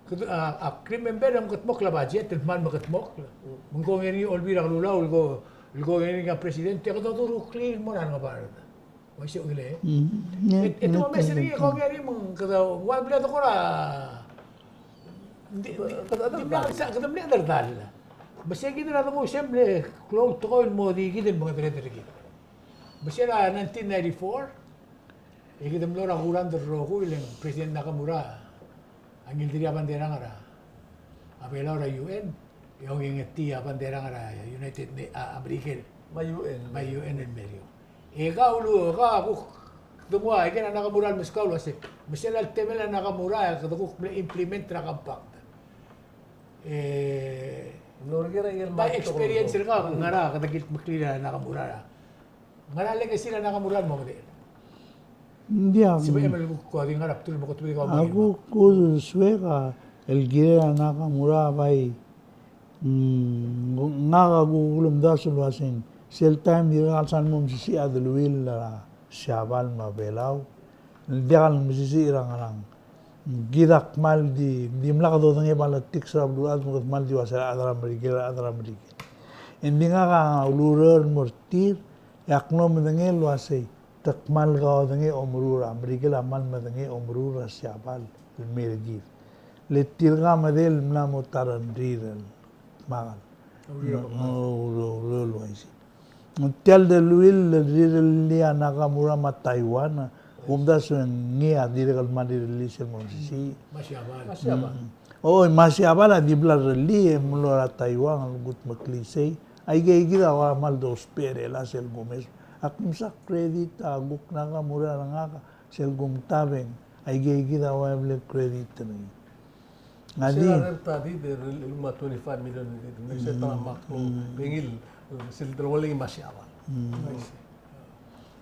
Kede, a, ak remember e ng mekedmokl a budget, el kmal mekedmokl. Me ng kongei er ngii a Olbiil er a Kelulau, el ko, el kongei er ngii a president, e kede odureklii el mo er a rengebard. Uaisei a uchul e. Mm. E, e te mo omes er ngii e kongei er ngii me ng kede ua mle dekora. Ng di, ng di, ng di mle sa, kede mle derdal. Me sei kid er a denguu se mle klou el tekoi el mo di kid el mengedereder er kid. Me se er a nineteen ninety-four, e kede mlo er a kurangd el rokui, e le ng President Nakamura a ngilderii a bandera er a, a Belau er a U N, e ongengetii a bandera er a United Na-, a, American. Me a U N. Me a U N el mei er eou. E kau el, kau a kuk dengua, e kid a Nakamura el meskau el uasei, me sel temel a Nakamura, e kede kuk mle implement er a compact. E, by experience er kau, ngera kede kildmeklii a Nakamura? Ngera legacy er a Nakamura el mo medechel? Ng diak. Sebechem el kuk di ngar er a bdelul me kutebedii kau. A kuk uldesuek el kirel a Nakamura bai, mm, ngak a kuk ulemdasu el uaseng, sel taem dirkak el sal mo mesisiich a deleuill er a Siabal me a Belau. Ng diak el mesisiich er a ngerang. Kid a kmal di, dimlak dodengei a politics er a beluulechad me kede kmal di uasei a rechad er a Merikel, a rechad er a Merikel. Engdi ngak a ulureor el mo er tir, e ak mlo medengei el uasei, te kmal kaodengei a omeruul er a Merikel a kmal medengei a omeruul er a Siabal el mei er kid. Le tirka a medal el mla mo ta er a rengrir el kmal. Uriul, no, uriul, uriul el uaisei. Tia el deleuill el rirellii a Nakamura me a Taiwan, kumdasu e ngii a dirrek el kmal rirellii sel mo mesisiich. Me a Siabal. Me a Siabal. Mm. Oi, me a Siabal a di bla lerellii e mlo er a Taiwan el kudmeklii sei. Aikeikid a ua kmal dousbech er a sel kumes. Ak msa credit a kuk Nakamura er ngak sel kumtab e ng aikeikid a ua mle credit er ngii. Ng di. Sel a rerta di, di, di, luma twenty-five million di, di, di, sel ta er a makro, mm, bengil, sel deleuill me a Siabal. Mm.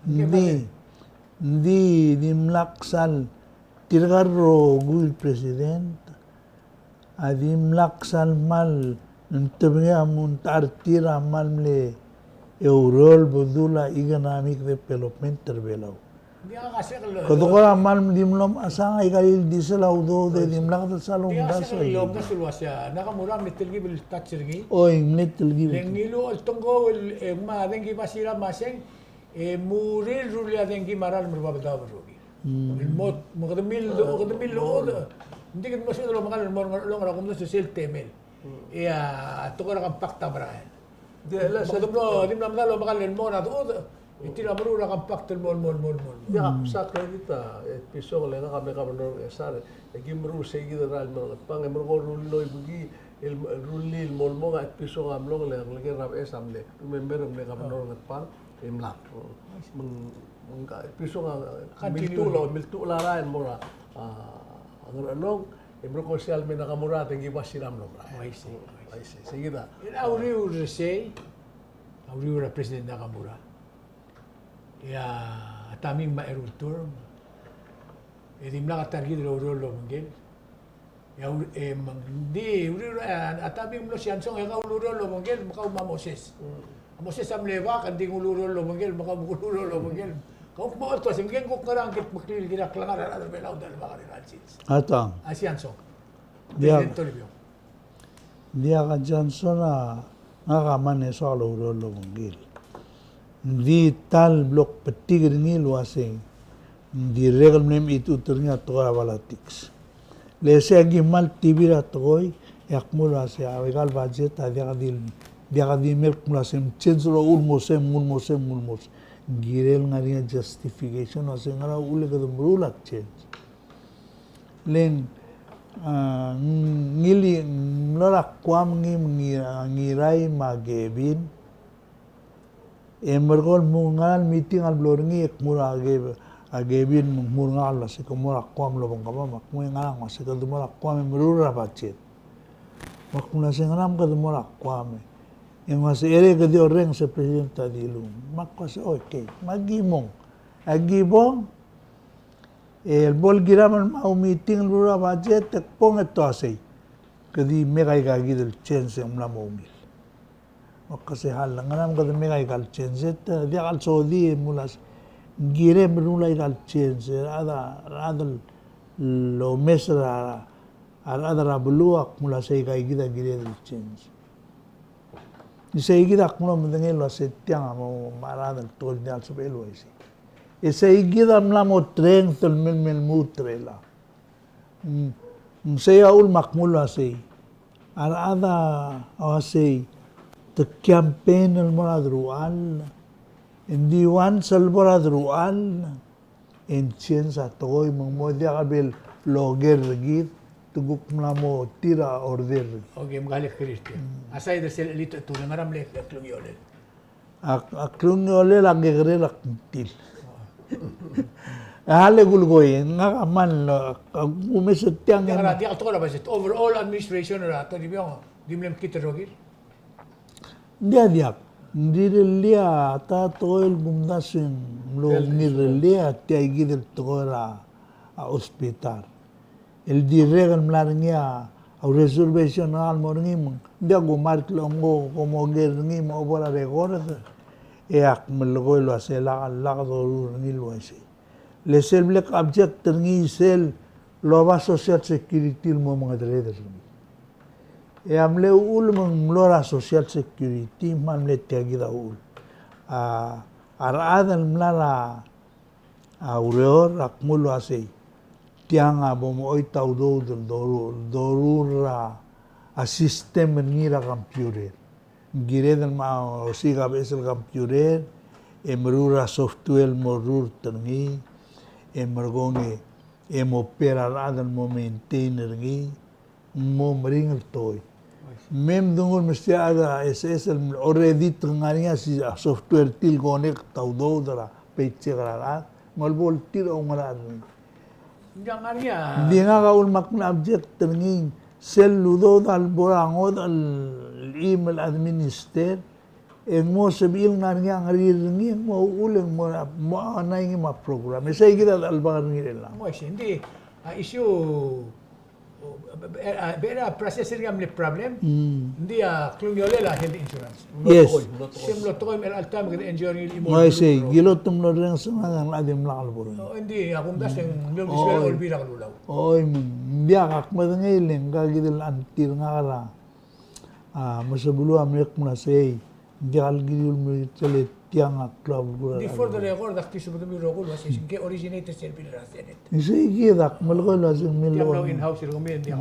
Ng di, ng di, dimlak sal, tirka el rokui el president, a dimlak sal kmal ng tebengii a mungta er tir a kmal mle oureor el bedul a economic development er a Belau. Kede kora kmal di mlo mechesang a ikal ildisel a udoud e dimlak de sal omdasu. Nakamura a mle telkib el touch er ngii. Oi, mle telkib. Le ngiluu el tengkou el, e, me a dengki basira me a seng, e, murir el rullii a dengki me a ralm er a Babeldaob el rokir. Mm. El mo, me kede mil, kede mil, ng di kede mo sebeched el omekall el mo er a Ngerchelong er a kumdasu sel temel. E a tekoi er a compact a merael. Di, le, me kede mlo, di mla medal omekall el mo er a dechudech, e tir a meruul er a compact el mo, el mo, el mo, el mo. Di ak msa credit a, e, Etpison, le ngak a mle governor er a Ngchesar, e ki meruul sei kid er a el mo er a Ngatpang, e merekong e rullii el oibekii, el, el rullii el mo el mong, a Etpison a mlong, le ngelekel er a Beches a mle, remember, mle governor er a Ngatpang, e mlak. Me ng, me ng, Etpison a, miltuchel, miltuchel a rael el mo er a, a, Ngerchelong, e merekong sei a le me Nakamura, dengki basira a mlo merael. Uaisei, uaisei. Sei kid a. E a uriul er sei, a uriul er a President Nakamura. E a taming me a eru el term. E dimlak a ta er kid el oureor el obengkel. E a ur-, e me ng di uriul, e, a taming mlo Siansong, e kau ulureor el obengkel, me kau me a Moses. Mm. A Moses a mle bak, e ng di ng ulureor el obengkel, me kau me kuk ulureor el obengkel. Kau kmo oltos, e ng kuk ngerang kid meklii el kirir a klengar er a rechad er a Belau el dmak er a sils. A tang. A Siansong. Diak. President Toribiong. Diak a Johnson a, ngak a mle soak el oureor el obengkel. Ng di ta el blo kbetik er ngii el uasei, ng dirrek el mle mechitechut er ngii a tekoi er a politics. Le sei a ki kmal tibir a tekoi, e ak mle uasei, a ikal budget a diak di, diak di mle kmo uasei, change el uchul mo sei, mo sei, mo sei. Ng kirel ngar er ngii a justification, uasei ngera uchul e kede meruul a change. Le ng, A, ng-, ngilai, ng mlo er a Guam ngii, ngii, Ngirai me a Kevin. E merekong el mo ngar er a meeting el blo er ngii e kmo er a Ke-, a Kevin me ng kmo er ngak el uasei ke mo er a Guam el obengkemam, me ak nguu e ngerang, me a sei kede mo er a Guam e meruul er a budget. Me ak mle uasei ngerang me kede mo er a Guam e. E ng uasei er a ke di orrenges e President a dilung. Me ak uasei okay. Me aki mong. Aki mong. E el bo el kiram el mo meeting el meruul a budget e kbong e te uasei. Ke di mei aika kid el change e ng mla mo ungil. Me ak uasei hal, ngerang me kede mei aika el change e te diak el sodii e mla uasei. Ng kirem el meruul aika el change, a rechad, a rechad el omes er a, a rechad er a beluu a kmo uasei aika kid a kired el change. Isei kid a kmo medengei el uasei tiang a mo, mo er a rechad el tekoi el diak el sebechel el uaisei. Isei kid a mla mo trength el mei, mei el lmuut er chelechang. Mm, mm, sei a uchul me ak mlo uasei. A rechad a uasei te campaign el mo er a deruchall. Ng di once el bo er a deruchall. E ng change a tekoi me ng mo diak a bel oker er kid, te kuk mla mo tir a order er kid. Okay, me ng kmal clear tiang. Mm. Aside er sel chelitechetul, ng ngar er ngii a mle klungiolel? A, a klungiolel a kekerei el kngtil. A le kulekoi, ngak a kmal, a, a kumes er tiang. Diak, e ng diak el tekoi er a budget. Overall administration er a Toribiong, di mle mekngit el rokir? Ng diak, diak. Ng rirellii a ta tekoi el kumdasu e ng mlo ngirellii a tia kid el tekoi er a, a hospital. El dirrek el mla er ngii a, a reservation er ngak el mo er ngii me ng diak kumark el ongo, kom oker er ngii me a bo er a record. E ak melekoi el uasei lak, lak doruul er ngii el uaisei. Le sel bla kobject er ngii sel loba Social Security el mo mengedereder er ngii. E a mle uchul me ng mlo er a Social Security, me a mle tia kid a uchul. A, a rechad el mla er a, a ureor a kmo el uasei. Tiang a bo mochoit a udoud el doru-, doruul er a, a system er ngii er a computer. Ng kired el mo osiik a beches el computer, e meruul er a software el mo rurt er ngii, e merekong e, e mo pay er a rechad el mo maintain er ngii, ng mo meringel tekoi. Me mdenguu el mesterir a SS el already te ngar er ngii a si-, a software tir el connect a udoud er a paycheck er a rechad, me a lebo el tir a oungerachel er ngii. Ng di ngak a uchul me ak mle object er ngii, sel udoud a lebo er a ngodech el chim el administer, e ng mo sebechir el ngar er ngii a ngerir er ngii, e ng mo uchul e ng mo, mo align er ngii me a program. E sei kid a chelebangel er ngii er chelechang. Mo isei, ng di, a, issue, o, be-, be-, a, be-, a process er ngii a mle problem, mm, ng di a klungiolel a health insurance. Yes. Se mlo tekoi me er a chelecha el taem e kede enjoy er ngii el chimo. Mo isei, kid el te mlo orrenges er ngii a dimlak lebo er ngii. O, ng di, a kumdasu e ng mlo, mm, di sebechel el olbiil er a kelulau. Oi, me ng diak, ak medengei el ngka kid el auntie er ngak er a, a, Mesebeluu a mle kmo el uasei, ng diak el kiriu el mei sel tiang a klou a belkul er a. Di for the record, ak di sebechemiu el rokui el uasei, se ng ke originate er sel bill er a Senate. Isei kid, ak melekoi el uasei ng mle, tiang a in-house er kemiu, ng diak.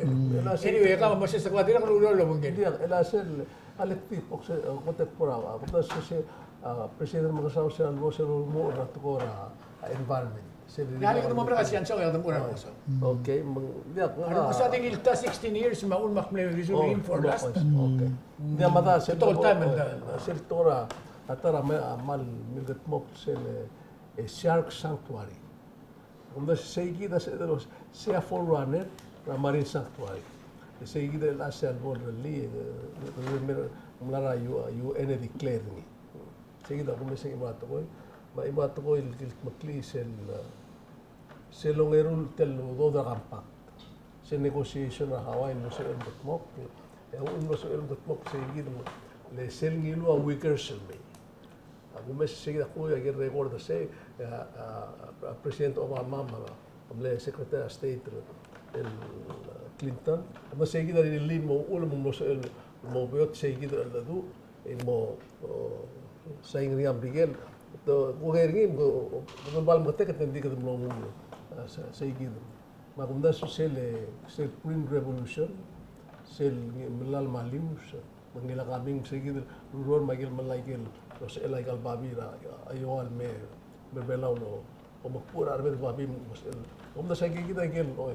Mm. Anyway, kau me se se kuk dirrek el ureor el obengkel. Ng diak, e le sel, a le kdi, kuk se, e, kot e kora, a, kot e se, se, a, President Remengesau sel lebo sel lmuut er a tekoi er a, a, environment. Ng di kede mo merek a siang, siang e kede mo er a Remengesau. Okay, me ng diak, a, Remengesau a di ngiltii a sixteen years me a uchul me ak mle resign er ngii for last. Okay. Ng diak, me a ta sel tekoi el time, e, sel tekoi er a, a ta er a me, a, kmal milkedmokl sel, e, Shark Sanctuary. Kumdasu sei kid a se, se a forerunner er a Marine Sanctuary. E sei kid el chelsel a bo lerellii, e, e, e, mla er a U-, UN e declare er ngii. Sei kid a kumes e ng chimo er a tekoi, me a chimo er a tekoi el kildmeklii sel, e, sel ongeru el tel udoud er a compact. Sel negotiation er a Hawaii el mlo sebechel el mekedmokl, e a uchul me ng mlo sebechel el mekedmokl sei kid el, le sel ngiluu a Uyghurs el mei. A kumes e sei kid a kuk, a ikel record er sei, e a, a, a President Obama me a, a mle Secretary of State el, el Clinton, me sei kid a rirellii el mo uchul me ng mlo sebechel el mo beot sei kid el cheldecheduch, e mo, o, sign er ngii a Merikel, te, kuk er ngii, me, o, kede bal meketeketang e ng di kede mlo nguu, a, se-, sei kid. Me a kumdasu sel, sel Green Revolution, sel ngi-, melai me a limus, me ng ngilai a coming, sei kid el ureor me a ikel melai a ikel, losechel a ikal babii er a, a, Iowa el me, me er a Belau el, omekbuch er a rebed el babii, me sel, kumdasu sei kid a ikel, oi.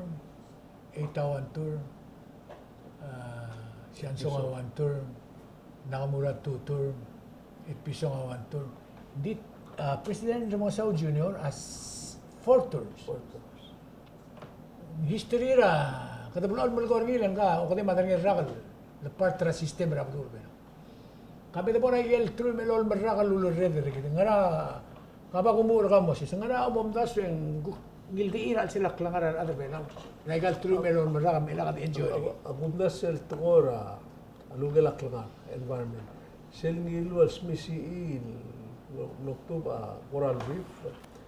term, Eita one term, a, Siansong a one term, Nakamura two term, Etpison a one term. Di, a, President Remengesau Junior a four terms. Four terms. History er a, kede blechoel melekoi er ngii el ngka, okede me a derengel rak el part er a system er a beluu er a Belau. Ka me de bo er a ikel term el olmerrak el ulerreder er kid. Ngera, ka ba kumuchel er kau Moses, ngera a omdasu e ng kuk ngiltechir a chelsel a klengar er a rechad er Belau er a ikel term el olmerrak me lak de enjoy er kid? A kumdasu el tekoi er a, a lukel a klengar, environment. Sel ngiluu el smisichii el oktob a coral reef,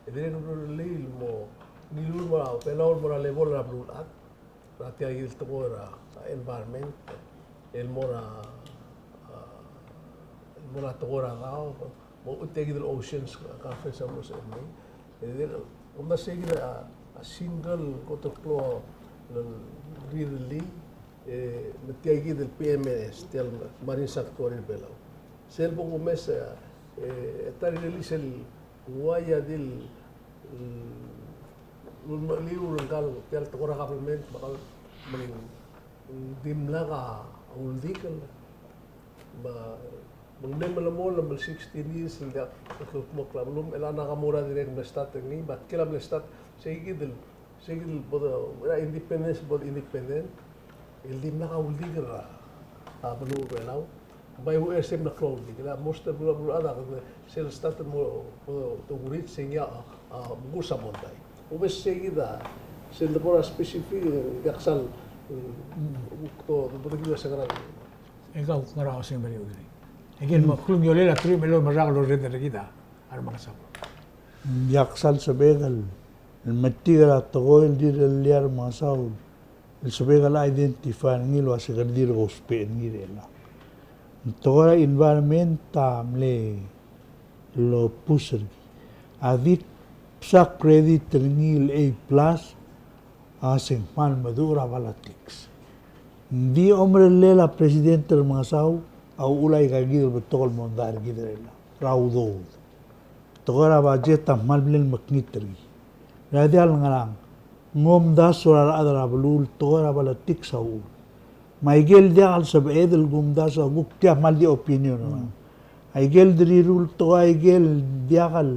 e dirrek el rullii el mo, ngiluu el mo er a Belau el mo er a level er a beluulechad er a tia el tekoi er a environment, el mo er a, a, el mo er a tekoi er a daob, mo tia kid el Oceans Conference a mo se mei. E dirrek, kumdasu e kid a, a single kot el klou el rirellii, e, me tia kid el P M S, tia el Marine Sanctuary er Belau. Sel bo kumes, e, e ta el rirellii sel ua ia di el, mm, ulemecheliu er ngka el tia el tekoi er a government, me kau, me ng dimlak a uldikel, me, me ng mle melemolem el sixteen years el diak el kldmokl a beluu, e a Nakamura a dirrek el mle start er ngii, me a tkel a mle start, sei kid el Sei kid el bo de, er a independence, bo de independent, el dimlak a uldikel er a, a beluu er a Belau. Bai uchei er sei mle klou a uldikel, a most er a beluu, beluu a dak, sel start el mo, bo de, de ureach, sei ngii a, a, mkus a mondai. Ube sei kid a, sel de bo er a specific, e, diak sal, mm, to, de bo de kid a se ngera. E kau, ngera osengem er a, e kid el mo klungiolel a term el olmerrak el orreder er kid a remengesau. Ng diak sal sebechek el, el metik er a tekoi el rirellii a remengesau, el sebechek el identify er ngii el uase kede dirk ousbech er ngii er chelechang. Ng tekoi er a environment a mle lopus er ngii. A di bsa credit er ngii el A plus, a se ng kmal meduch er a politics. Ng di omerellel a president er a remengesau a uchul aika kid el betok el mondai er kid er chelechang er a udoud. Tekoi er a budget a kmal mle mekngit er ngii. Ng diak el ngerang, ng omdasu er a rechad er a beluu el tekoi er a politics a uchul. Me aike el diak el sebeched el kumdasu a kuk tia kmal di opinion er ngak. Aike el deriruul tekoi, aike el diak el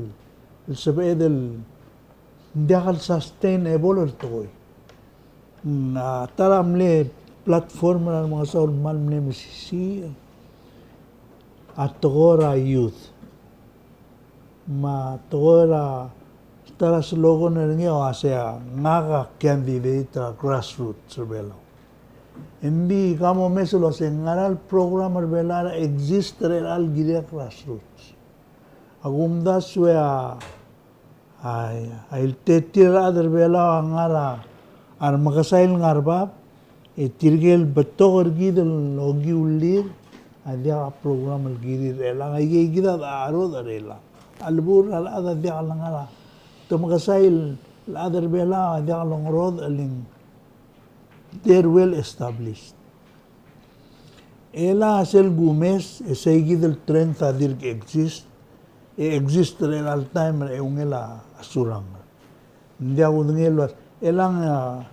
sebeched el ng diak el sustainable el tekoi. Mm, a ta er a mle platform er a remengesau el kmal mle mesisiich a tekoi er a youth. Me a tekoi er a ta er a slogan er ngii a uase a ngak a candidate er a grassroots er Belau. Engdi ka mo omes el uase ngera el program er Belau er a exist er chelecha el kirel a grassroots. A kumdasu e a A, a iltetir a rechad er Belau a ngar er a remekesai el ngar er bab, e tirke el betok er kid el okiu el lir, a diak a program el kirir er chelechang, aike kid a decharodech er chelechang. A lebo er a rechad a diak lengar er a, te mekesai el chad er Belau a diak longerodech el ng, they're well established. Chelechang a sel kumes, e sei kid el trend a dirk exist, e exist er chelecha el taem er a eungel a Surangel. Ng diak kudengei el uase, chelechang a,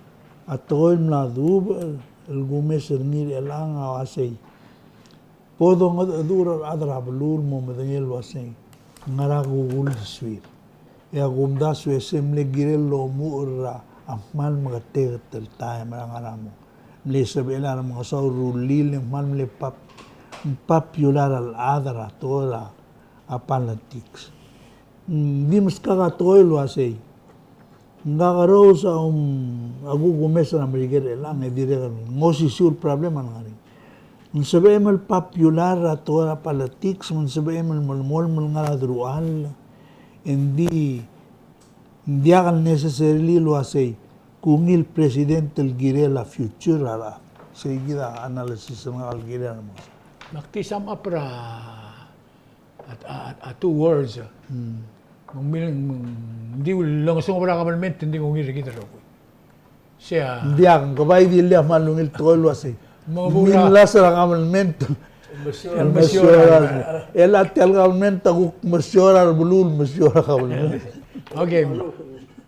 a tekoi el mla duubech el kumes er ngii er chelechang a uasei. Bo dongedecheduch er a rechad er a beluu el mo medengei el uasei. Ngera kuk uldesuir. E a kumdasu e se mle kirel el omuchel er a kmal meketeket el taem er a ngar er a mong. Mle sebechel a remengesau el rullii el kmal mle pop-, popular el chad er a tekoi er a politics. Mm, di meskak a tekoi el uasei. Ng kakerous a, um, a kuk kumes er a Merikel er chelechang e dirrek el ng osisiu el problem a lengar er ngii. Ng sebechem el popular er a tekoi er a politics, me ng sebechem el melemolem el ngar er a deruchall, engdi ng diak el necessarily el uasei, kungil president el kirel a future er a rechad. Sei kid a analysis er ngak el kirel a remengesau. Me ak di sum up er a, a, a, a two words. Hmm. Me ng mil-, me ng di ulengeseu er a government, ng di kungil er kid el rokui. Sei a. Ng diak, ng kebai di le a kmal ungil tekoi el uasei. Me ng mla er a government, Mesiou er a, el a tia el government a kuk mesiou er a beluu, mesiou er a government. Okay.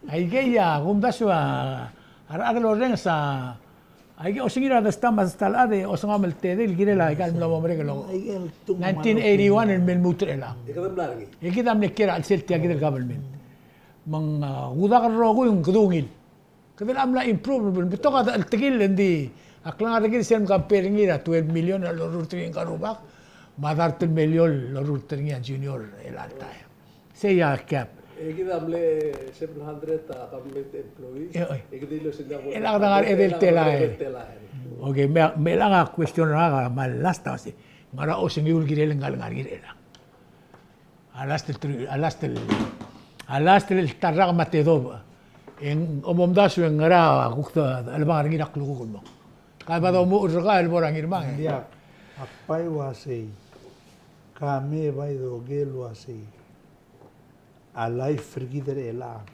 Aikei a kumdasu a rechad el orrenges a, aikei osengir a desta me a desta el chad e osengam el tedei el kirel aika el mla mo merek el nineteen eighty-one el me lmuut er chelechang. E kid a mle kiei er a chelsel tia kid el government. Me ng, a, kudak el rokui ng kede ungil. Kede mla improve, betok a techeltekil, engdi a klengar er kid sel compare er ngii er a twelve million a lorurt er ngii a rubak, me a dart el million el lorurt er ngii a junior el alta. Sei a gap. E kid a mle seven hundred a government employees. E, oi. E kid a ilo sel el a kede ngar er a edei el telael. Okay, me, me chelechang a question er ngak a kmal last a se, ngera osengiu el kirel ngalek er ngii er chelechang. A last el, a last el, a last el ta el rak me a tedobech. E ng omomdasu e ngera a kuk ta el bang er ngii er a klukuk el mong. Ka ba domuchel er kau el bo er a Ngirmang e. Ng diak, ak bai uasei. Ka me bai doker el uasei. A life er kid er chelechang.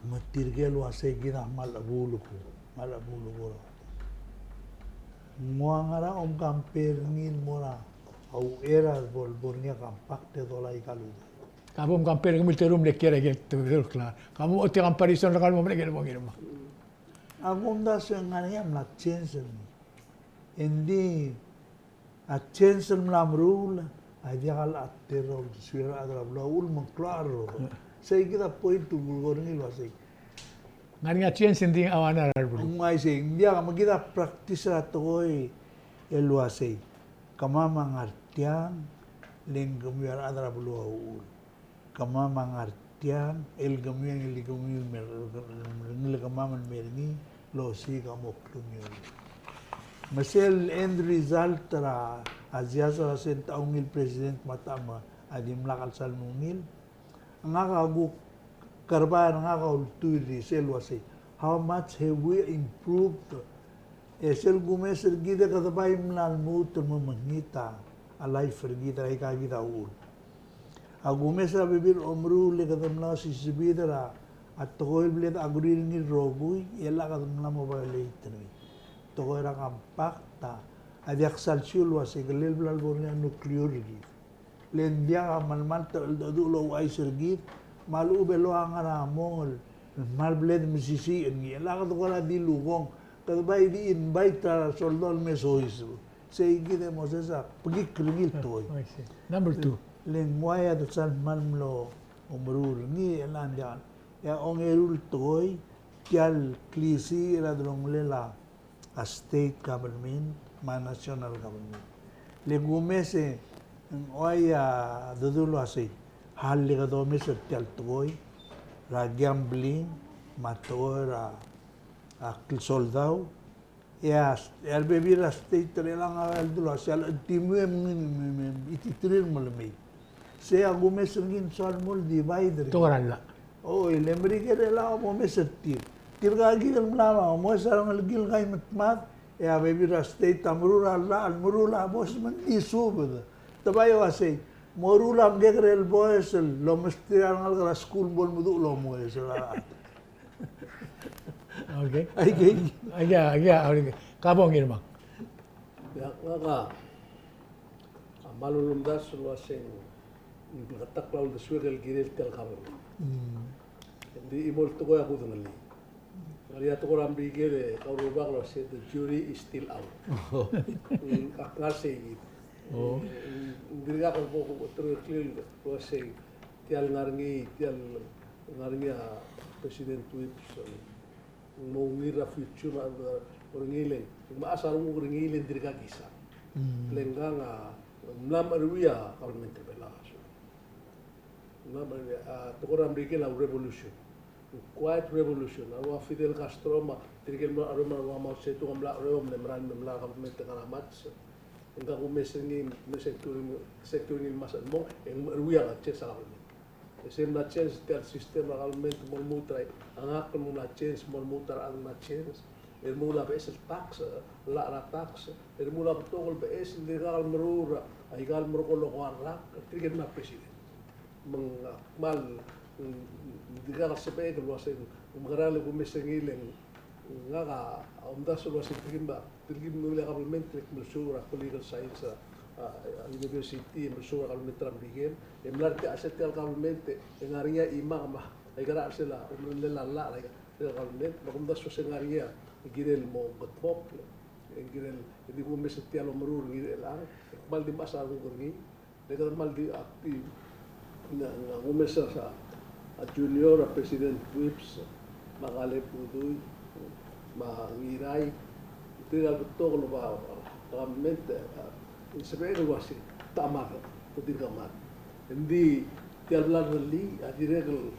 Me tirke el uasei kid a kmal chebuul, kmal chebuul. Ng ua ngera a om compare er ngii el mo er a uchei er a bo, bo er ngii a compact e dolai aika el udoud. Ka bo om compare er ngii me te rum le kiei er a ikel tekoi el klengar. Ka mo ochotii a comparison er kau el mo merek el bo Ngirmang. A kumdasu e ng ngar er ngii a mla change er ngii. Engdi a change el mla meruul a diak el a terror, suier a rechad er a beluu a uchul me ng klou a rrobot. Sei kid a point el kulekoi er ngii el uasei. Ngar er ngii a change, engdi a uaisei, ng diak, me kid a practice er a tekoi el uasei. Kemam a ngar tiang, le ng kemiu a rechad er a beluu a uchul. Kemam a ngar tiang, el kemiu, el kemiu, me, ngii el kemam el mer ngii, el osiik a mo klungiolel. Me sel end result er a, a sias er a sel ta ungil president me a ta me a dimlak el sal mo ungil. Ngak a kuk kerebai er ngak a ultuil er sel uasei. How much have we improved? E sel kumes er kid e kede bai mla lmuut el mo mekngit a life er kid er aika kid a uchul. A kumes er a bebil er a omeruul e kede mla osisebid er a tekoi el bla de agree er ngii el rokui, e le kede mla mo violate er ngii. Tekoi er a compact a, a diak sal sel uasei kelel bla lebo er ngii a nuclear er kid. Le ng diak a melemalt el cheldecheduch el ouchais er kid, me a lechub e locha ngar er a mong el kmal bla de mesisiich er ngii. E le kede kora di lukong, kede bai di invite a soldau el me soiseb. Sei kid e Moses a bekikl er ngii el tekoi. Oh, I see. Number two. Le ng uai a de sal kmal mlo omeruul er ngii, e le ng diak. E a ongeru el tekoi, tia el klisiich er a delongelel a state government me a national government. Le kumes e ng uai a dedu el uasei, a le kede omes er tia el tekoi er a gambling me a tekoi er a, a klsoldau, e a, e a rebebil er a state er chelechang a ledu el uasei a lechetimuem ngii me, me, me, ititerir me lemei. Sei a kumes er ngii ng soal mo el divide er ngii. Tekoi er a llach. Oi, le Merikel er chelechang a mo omes er tir. Tirka kid el mla mo omes a rengelekir el kai me dmad, e a bebil er a state a meruul a llach, meruul a bos me ng di subed. Te bai uasei, moruul a mekekerei el boes el omesterir a rengalek er a skuul bo lemeduch el omoes er a Okay. Aikei. Aikei, aikei, aikei. Ka bo Ngirmang. Ia, ngak a, a kmal ulemdasu el uasei ng bleketakl a uldesuek el kirel tia el kabelment. Mm. Ng di chimo el tekoi a kudengelii. Ngar er ngii a tekoi er a Merikel e kau rubak el uasei the jury is still out. Mm, ak ngar sei kid. Oh. Mm, ng dirkak bo ko terekeklii el uasei tia el ngar er ngii, tia el ngar er ngii a President Whipps, ng mo ungil er a future me a, er ngii le ng, me a mechas a renguk er ngii le ng dirkak kisang. Mm. Le ngkang a, mla meruul a government er a Belau. Mla meruul a, tekoi er a Merikel a revolution. Quiet revolution. A ua Fidel Castro me tirke el mla, a ua Mao Zedong a mla, a mle merael me mla government er a Mats. Ngka kumes er ngii, me sel turing, sel turing el mas el mong, e ng meruul a change a government. E se mla change tia el system er a government mo lmuut er a, a ngak el mla change mo lmuut er a, a mla change. E remuul a beches el tax, llach er a tax. E remuul a betok el beches, ng dirkak el meruul er a, aika el merekong el oko el rak, tirke el mla president. Me ng, a, kmal, mm, dirkak el sebechek el uasei, ng mekerang e kumes er ngii le ng Ngak a omdasu el uase tirke el, tirke el mle kabelment el kmesuub er a political science, a, a, a university, e mesuub er a kabelment er a Merikel, e mla er tia el kabelment e ng ngar er ngii a chimak me a ika er a chelsel a omerellel a llach er a ika el kabelment, me ak omdasu el uase ng ngar er ngii a kirel el mo kedmokl, e ng kirel, e di kumes er tia el omeruul er ngii er chelechang, e kmal di mechas a kuk er ngii, le kede kmal di active. Ng, ng kumes a, a Junior, a President Whipps, me a Kaleb Udui, me a Ngirai, tirke el betok el oba, a, government, a, ng sebechek el uase te mad, te dirk mad. Ng di tia el bla lerellii a dirrek el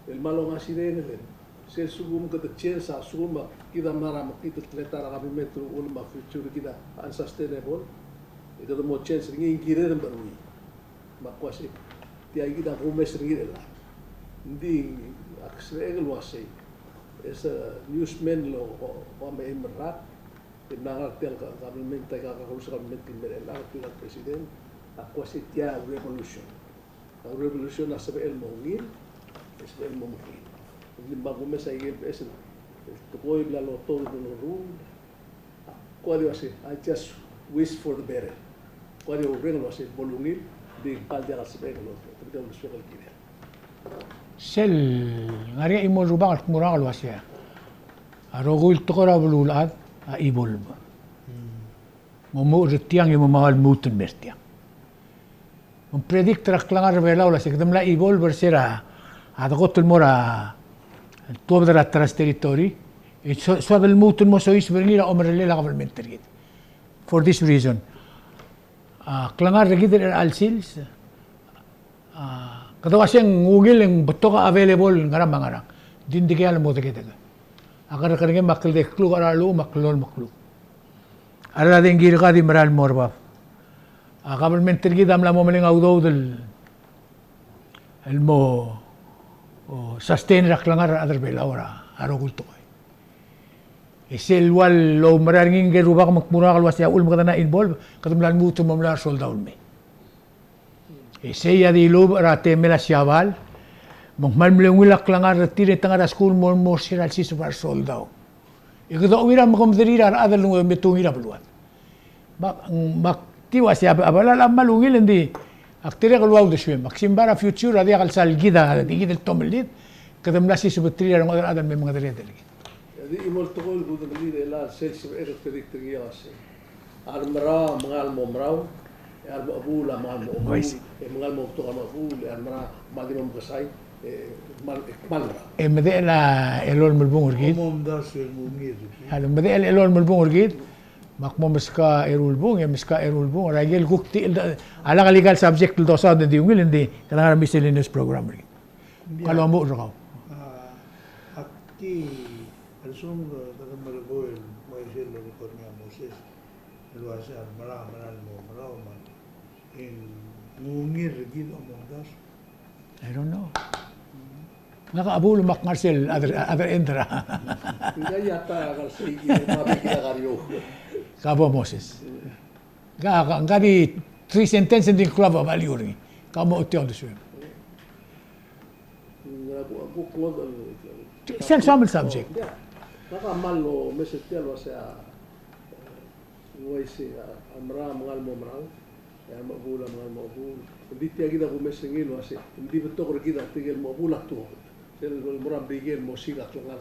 el kmal ongasireng el, sel lsekum kede change a lsekum a kid a mla er a mekngit el teletael er a kabelment el uchul me a future er kid a unsustainable, e kede mo change er ngii, ng kired el meruul. Me ak uase tia kid a kumes er ngii er chelechang. Ng di ak sebechek el uasei, e se newsman el o, o, oba me a eim el rak, e mla ngar er tia el ka-, kabelment, tia el kakerous el kabelment el mei er chelechang, tia el president, ak uasei tia a revolution. A revolution a sebechel el mo ungil, e sebechel el mo mekngit. Ng di me ak kumes a ikel beches el tekoi el bla lotobed el loruul. Ak kuk di uasei, I just wish for the better. Ak kuk di oureng el uasei bo lungil, ng di kmal diak el sebechek el otobed el suek el kirel. Sel ngar er ngii a chimo el rubak el kmo er ngak el uasei, a rokui el tekoi er a beluulechad a evolve. Mo muchel er tiang e mo mengua el lmuut el mei er tiang. Me ng predict er a klengar er a Belau el uasei kede mla evolve er se er a, a dekot el mo er a, tuobed er a trust territory, e so-, soad el lmuut el mo soiseb er ngii er a omerellel a government er kid. For this reason, a klengar er kid er chelecha el sils, a, kede uasei ng ungil e ng betok a available el ngerang me a ngerang. Ng di ng dikea el mo dekedek. A kerrekerngem a kldei kluk, a cheral a uchul me a kldei el mekluk. A rechad e ng kirek a di mera el mo er bab. A government er kid a mla mo meleng a udoud el, el mo, o, sustain er a klengar er a rechad er a Belau er a rokui el tekoi. E sel ua loumera er ngii ngike el rubak me ng kmo er ngak el uasei a uchul me kede mla involve, kede mla lmuut el mo melai a resoldau el mei. E sei a dilubech er a temel a Siabal, me ng kmal mle ungil a klengar er tir e te ngar er a skuul el mo, mo er se er a lsiseb er a resoldau. E kede ochuir a mekemederir a rechad el me tungil er a beluad. Me ak, me ak di uasei a Belau a kmal ungil, ng di ak dirrek el ua uldesuem. Ak simbai er a future a diak el sal kid a, di kid el tomellid, kede mla sisebetrir a rengud el chad el me mengedereder er kid. E di chimo el tekoi el kudengelii er chelechang, sel sebechek el predict er ngii a uasei a remerau a menga el mo merau, e a remechebuul a menga el mo chebuul, e menga el mo betok a remechebuul, e a remerau a kmal di mo mekesai, e kmal, e kmal merau. E medechel a elolem el bung er kid. Omdasu e ng ungil. A le medechel a elolem el bung er kid, me ak mo meskau a eru el bung, e meskau a eru el bung, er a ikel kuk di, a lak el ikal subject el dosaod e di ungil, ng di kede ngar er a miscellaneous program er kid. Ng di kalomuchel er kau. A, ak di, a lsekum kede melekoi el uaisei el lolekoi er ngii a Moses el uasei a remerau a menga el mo merau me ng ungil er kid, omdasu. I don't know. Ngak a chebuul me ak ngar sel other, other end er a. Ngii a ta ngar sei kid me a bek el kariou. Ka bo Moses. Ka, ka, ka di three sentence e ng di klou a value er ngii. Ka mo ochotii a uldesuem. Sel soam el subject. Ia. Ngak a kmal omes er tia el uasei a, e, uaisei a, a remerau a menga el mo merau, e a remechebuul a menga el mo chebuul. Ng di tia kid a kumes er ngii el uasei ng di betok er kid a tirke el mechebuul a tuobed. Sel mo er a Merikel el mo siik a klengar,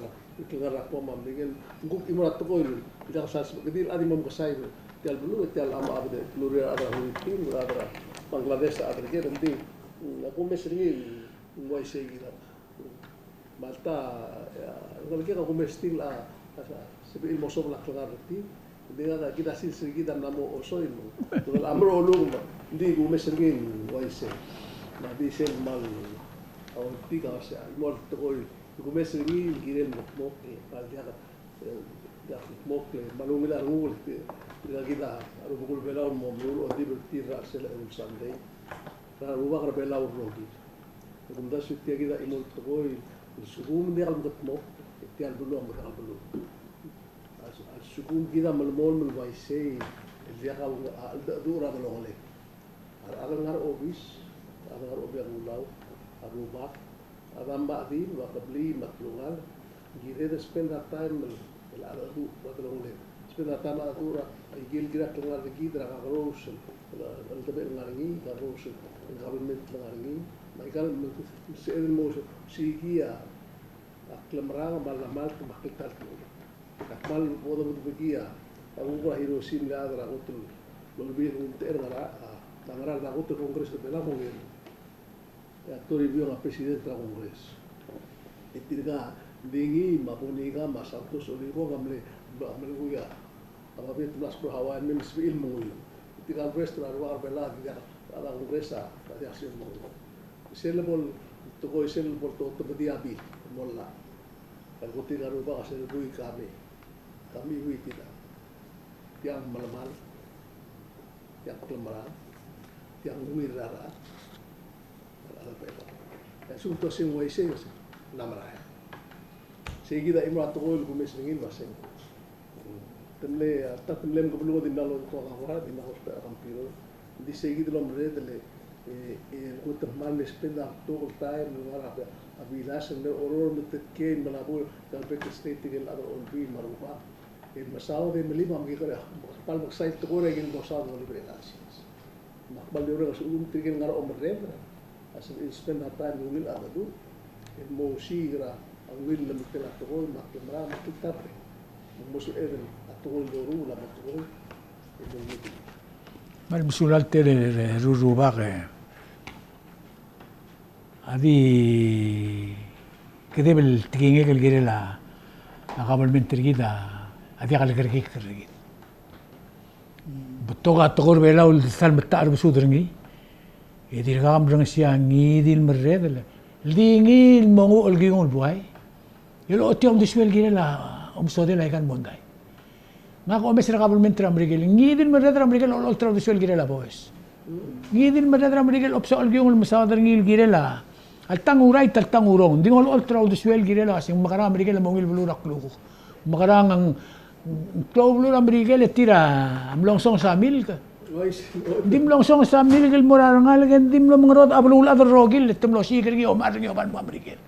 klengar er a Guam a Merikel. Ng kuk chimo er a tekoi el diak sal sebechir a di mo mekesai er tia el beluu, tia el chad a beluu er a, a Philippines, a Bangladesh, a rechad er ker, ng di, mm, a kumes er ngii el uaisei kid a. Me alta, e, a rengelekek a kumes er tir a, a, sebechir el mo sobel a klengar er tir. Ng di ngak a kid a sils er kid a mla mo osoim. Ng di a mlo oluk me ng di kumes er ngii el uaisei. Me a di sel kmal, a, oltik a uasei a chimo el tekoi el kumes er ngii el kirel el mo kmo, e, kmal diak, e, diak el kmo, e, kmal ungil a renguk el, e, tirka kid a rubekul Belau el mo meruul a ongdibel er tir er a chelsel a eru el Sunday. Er a rubak er a Belau el rokir. E kumdasu e tia kid a chimo el tekoi el lsekum ng diak el mekedmokl, e tia el beluu a mo diak el beluu. A lsekum kid a melemolem el uaisei el diak a cheldecheduch er a delongeled. A rechad el ngar er a obis, a rechad el ngar er a obis er a Kelulau, a rubak, a chad me a chedil, me a kebliil, me a telungalek, ng kired el spend a taem el el chad a du, a delongeled. Spend a taem a du er a ikel kirir a klengar er kid er a kakerous el, el, el debechel ngar er ngii, kakerous el government el ngar er ngii. Me aika el me, se el mo siik a klemerang me a llemalt me a kltalt. Ak kmal bo dodengei a, a kuk er a Hiroshi el chad er a kot el Olbiil el nguu a ngar er a, a, ngar er a kot el Congress er a Belau el mo ngii. E a Toribiong a president er a Congress. E tirka, ng di ngii me a Bonifacio me a Santos Olivong a mle, a mle nguu a, a babier el mla sbur er a Hawaii me ng sebechir el menguiu. E tirka el rest er a rubak er a Belau a diak, a Congress a, a diak sel menguiu. Sel bo el tekoi, sel bo el to-, tobedii a bill, mo llach. El kot tirka el rubak a sel buik a mei. Kemiu e tirka. Tiang melemalt, tiang klemerang, tiang ungil er a rechad. E a lsekum te uaisei, uaisei, ng mla merael. Sei kid a chimo er a tekoi el kumes er ngii el uaseng. Te mle, a, te mle mekebelung e di mla lolekoi a kora, di mla lolekoi a computer. Ng di sei kid el omerreder el, e, e, kot el kmal mle spend a betok el taem el ngar er a, a bilas el mle oureor me te kiei me a bo el, el bek el state el chad er a Olbiil me a rubak. El mesaod e melim a mekekerei, kmal meksai el tekoi er a ikel dosaod el Oliver Elalsils. Me ak kmal di orrenges a lsekum tirke el ngar er a omerreder a sebechir el spend a taem el ungil a dedu el mo osiik er a ungil el lemeketel a tekoi me a klemerang me a kltart. Me ng mo sebeched a tekoi el doruul a mo tekoi el doruul. Kmal mesulang er tir el rubak e. A di kedeb el tekingek el kirel a, a government er kid a diak lekerekikl er kid. Betok a tekoi er a Belau el sal metacherbesul er ngii. E dirkak mrengesii a ngii di el merredel. El di ngii el mo nguu el kiung el buai. E lochotii a uldesuel el kirel a omesodel aika el mondai. Ngak a omes er a government er a Merikel, ngii di el merreder er a Merikel el olecholt er a uldesuel el kirel a boes. Ngii di el merreder er a Merikel el obsoal el kiung el mesaod er ngii el kirel a, alta ng urait, alta ng urong. Ng di ng olecholt er a uldesuel el kirel a uaseng mekerang a Merikel a mo ungil beluu er a klukuk. Mekerang a ng klou beluu er a Merikel e tir a mlo ngesonges a milk. Ng di mlo ngesonges a milk el mo er a rengalek e ng di mlo mengerodech a beluulechad el rokir e te mlo osiik er ngii e omechar er ngii e oba el mo er a Merikel.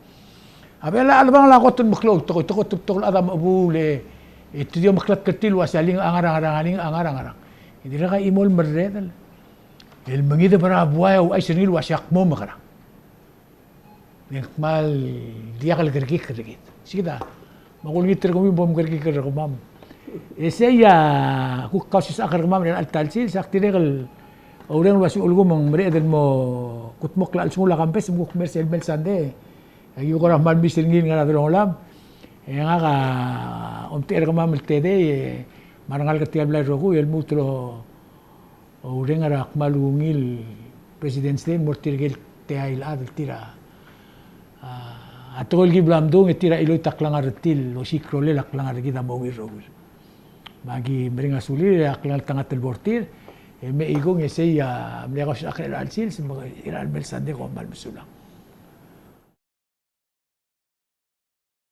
A Belau a chelebangel a kot el meklou, te kot, te kot, te kot el chad a mechebuul e, e te di omeklatk er tir el uasei a lingch a ngerang, ngerang, a lingch a ngerang, ngerang. E dirrek a chimo el merredel el mengideb er a buai a ouchais er ngii el uasei ak mo mekerang. E ng kmal diak lekerekikl er kid. Sei kid a, me ak olengit er kemiu me bo mkerekikl er kemam. E sei a kuk kausisechakl er kemam er chelecha el ta el sils, ak dirrek el oureng el uasei ulekum ng mereched el mo kudmokl a chelsengul a campus me kuk mei er sel mei el sandei. Aki kora kmal mei sel ngii el ngar er a delongelam. E ngak a omtechei er kemam el tedei, e me a rengalek er tia el blai el rokui, e lmuut el oureng er a kmal ungil President's Day el mo er tirke el tia el chad el tir a, a, a tekoi el ki bla mdung e tir a chiloit a klengar er tir el osiik a rolel a klengar er kid a mo ungil rokui. Me aki meringel a sulir e a klengar el tengat el bo er tir, e me chikung e sei a mle kausisechakl er chelecha el sils, me er a mei el sandei kom kmal mesulang.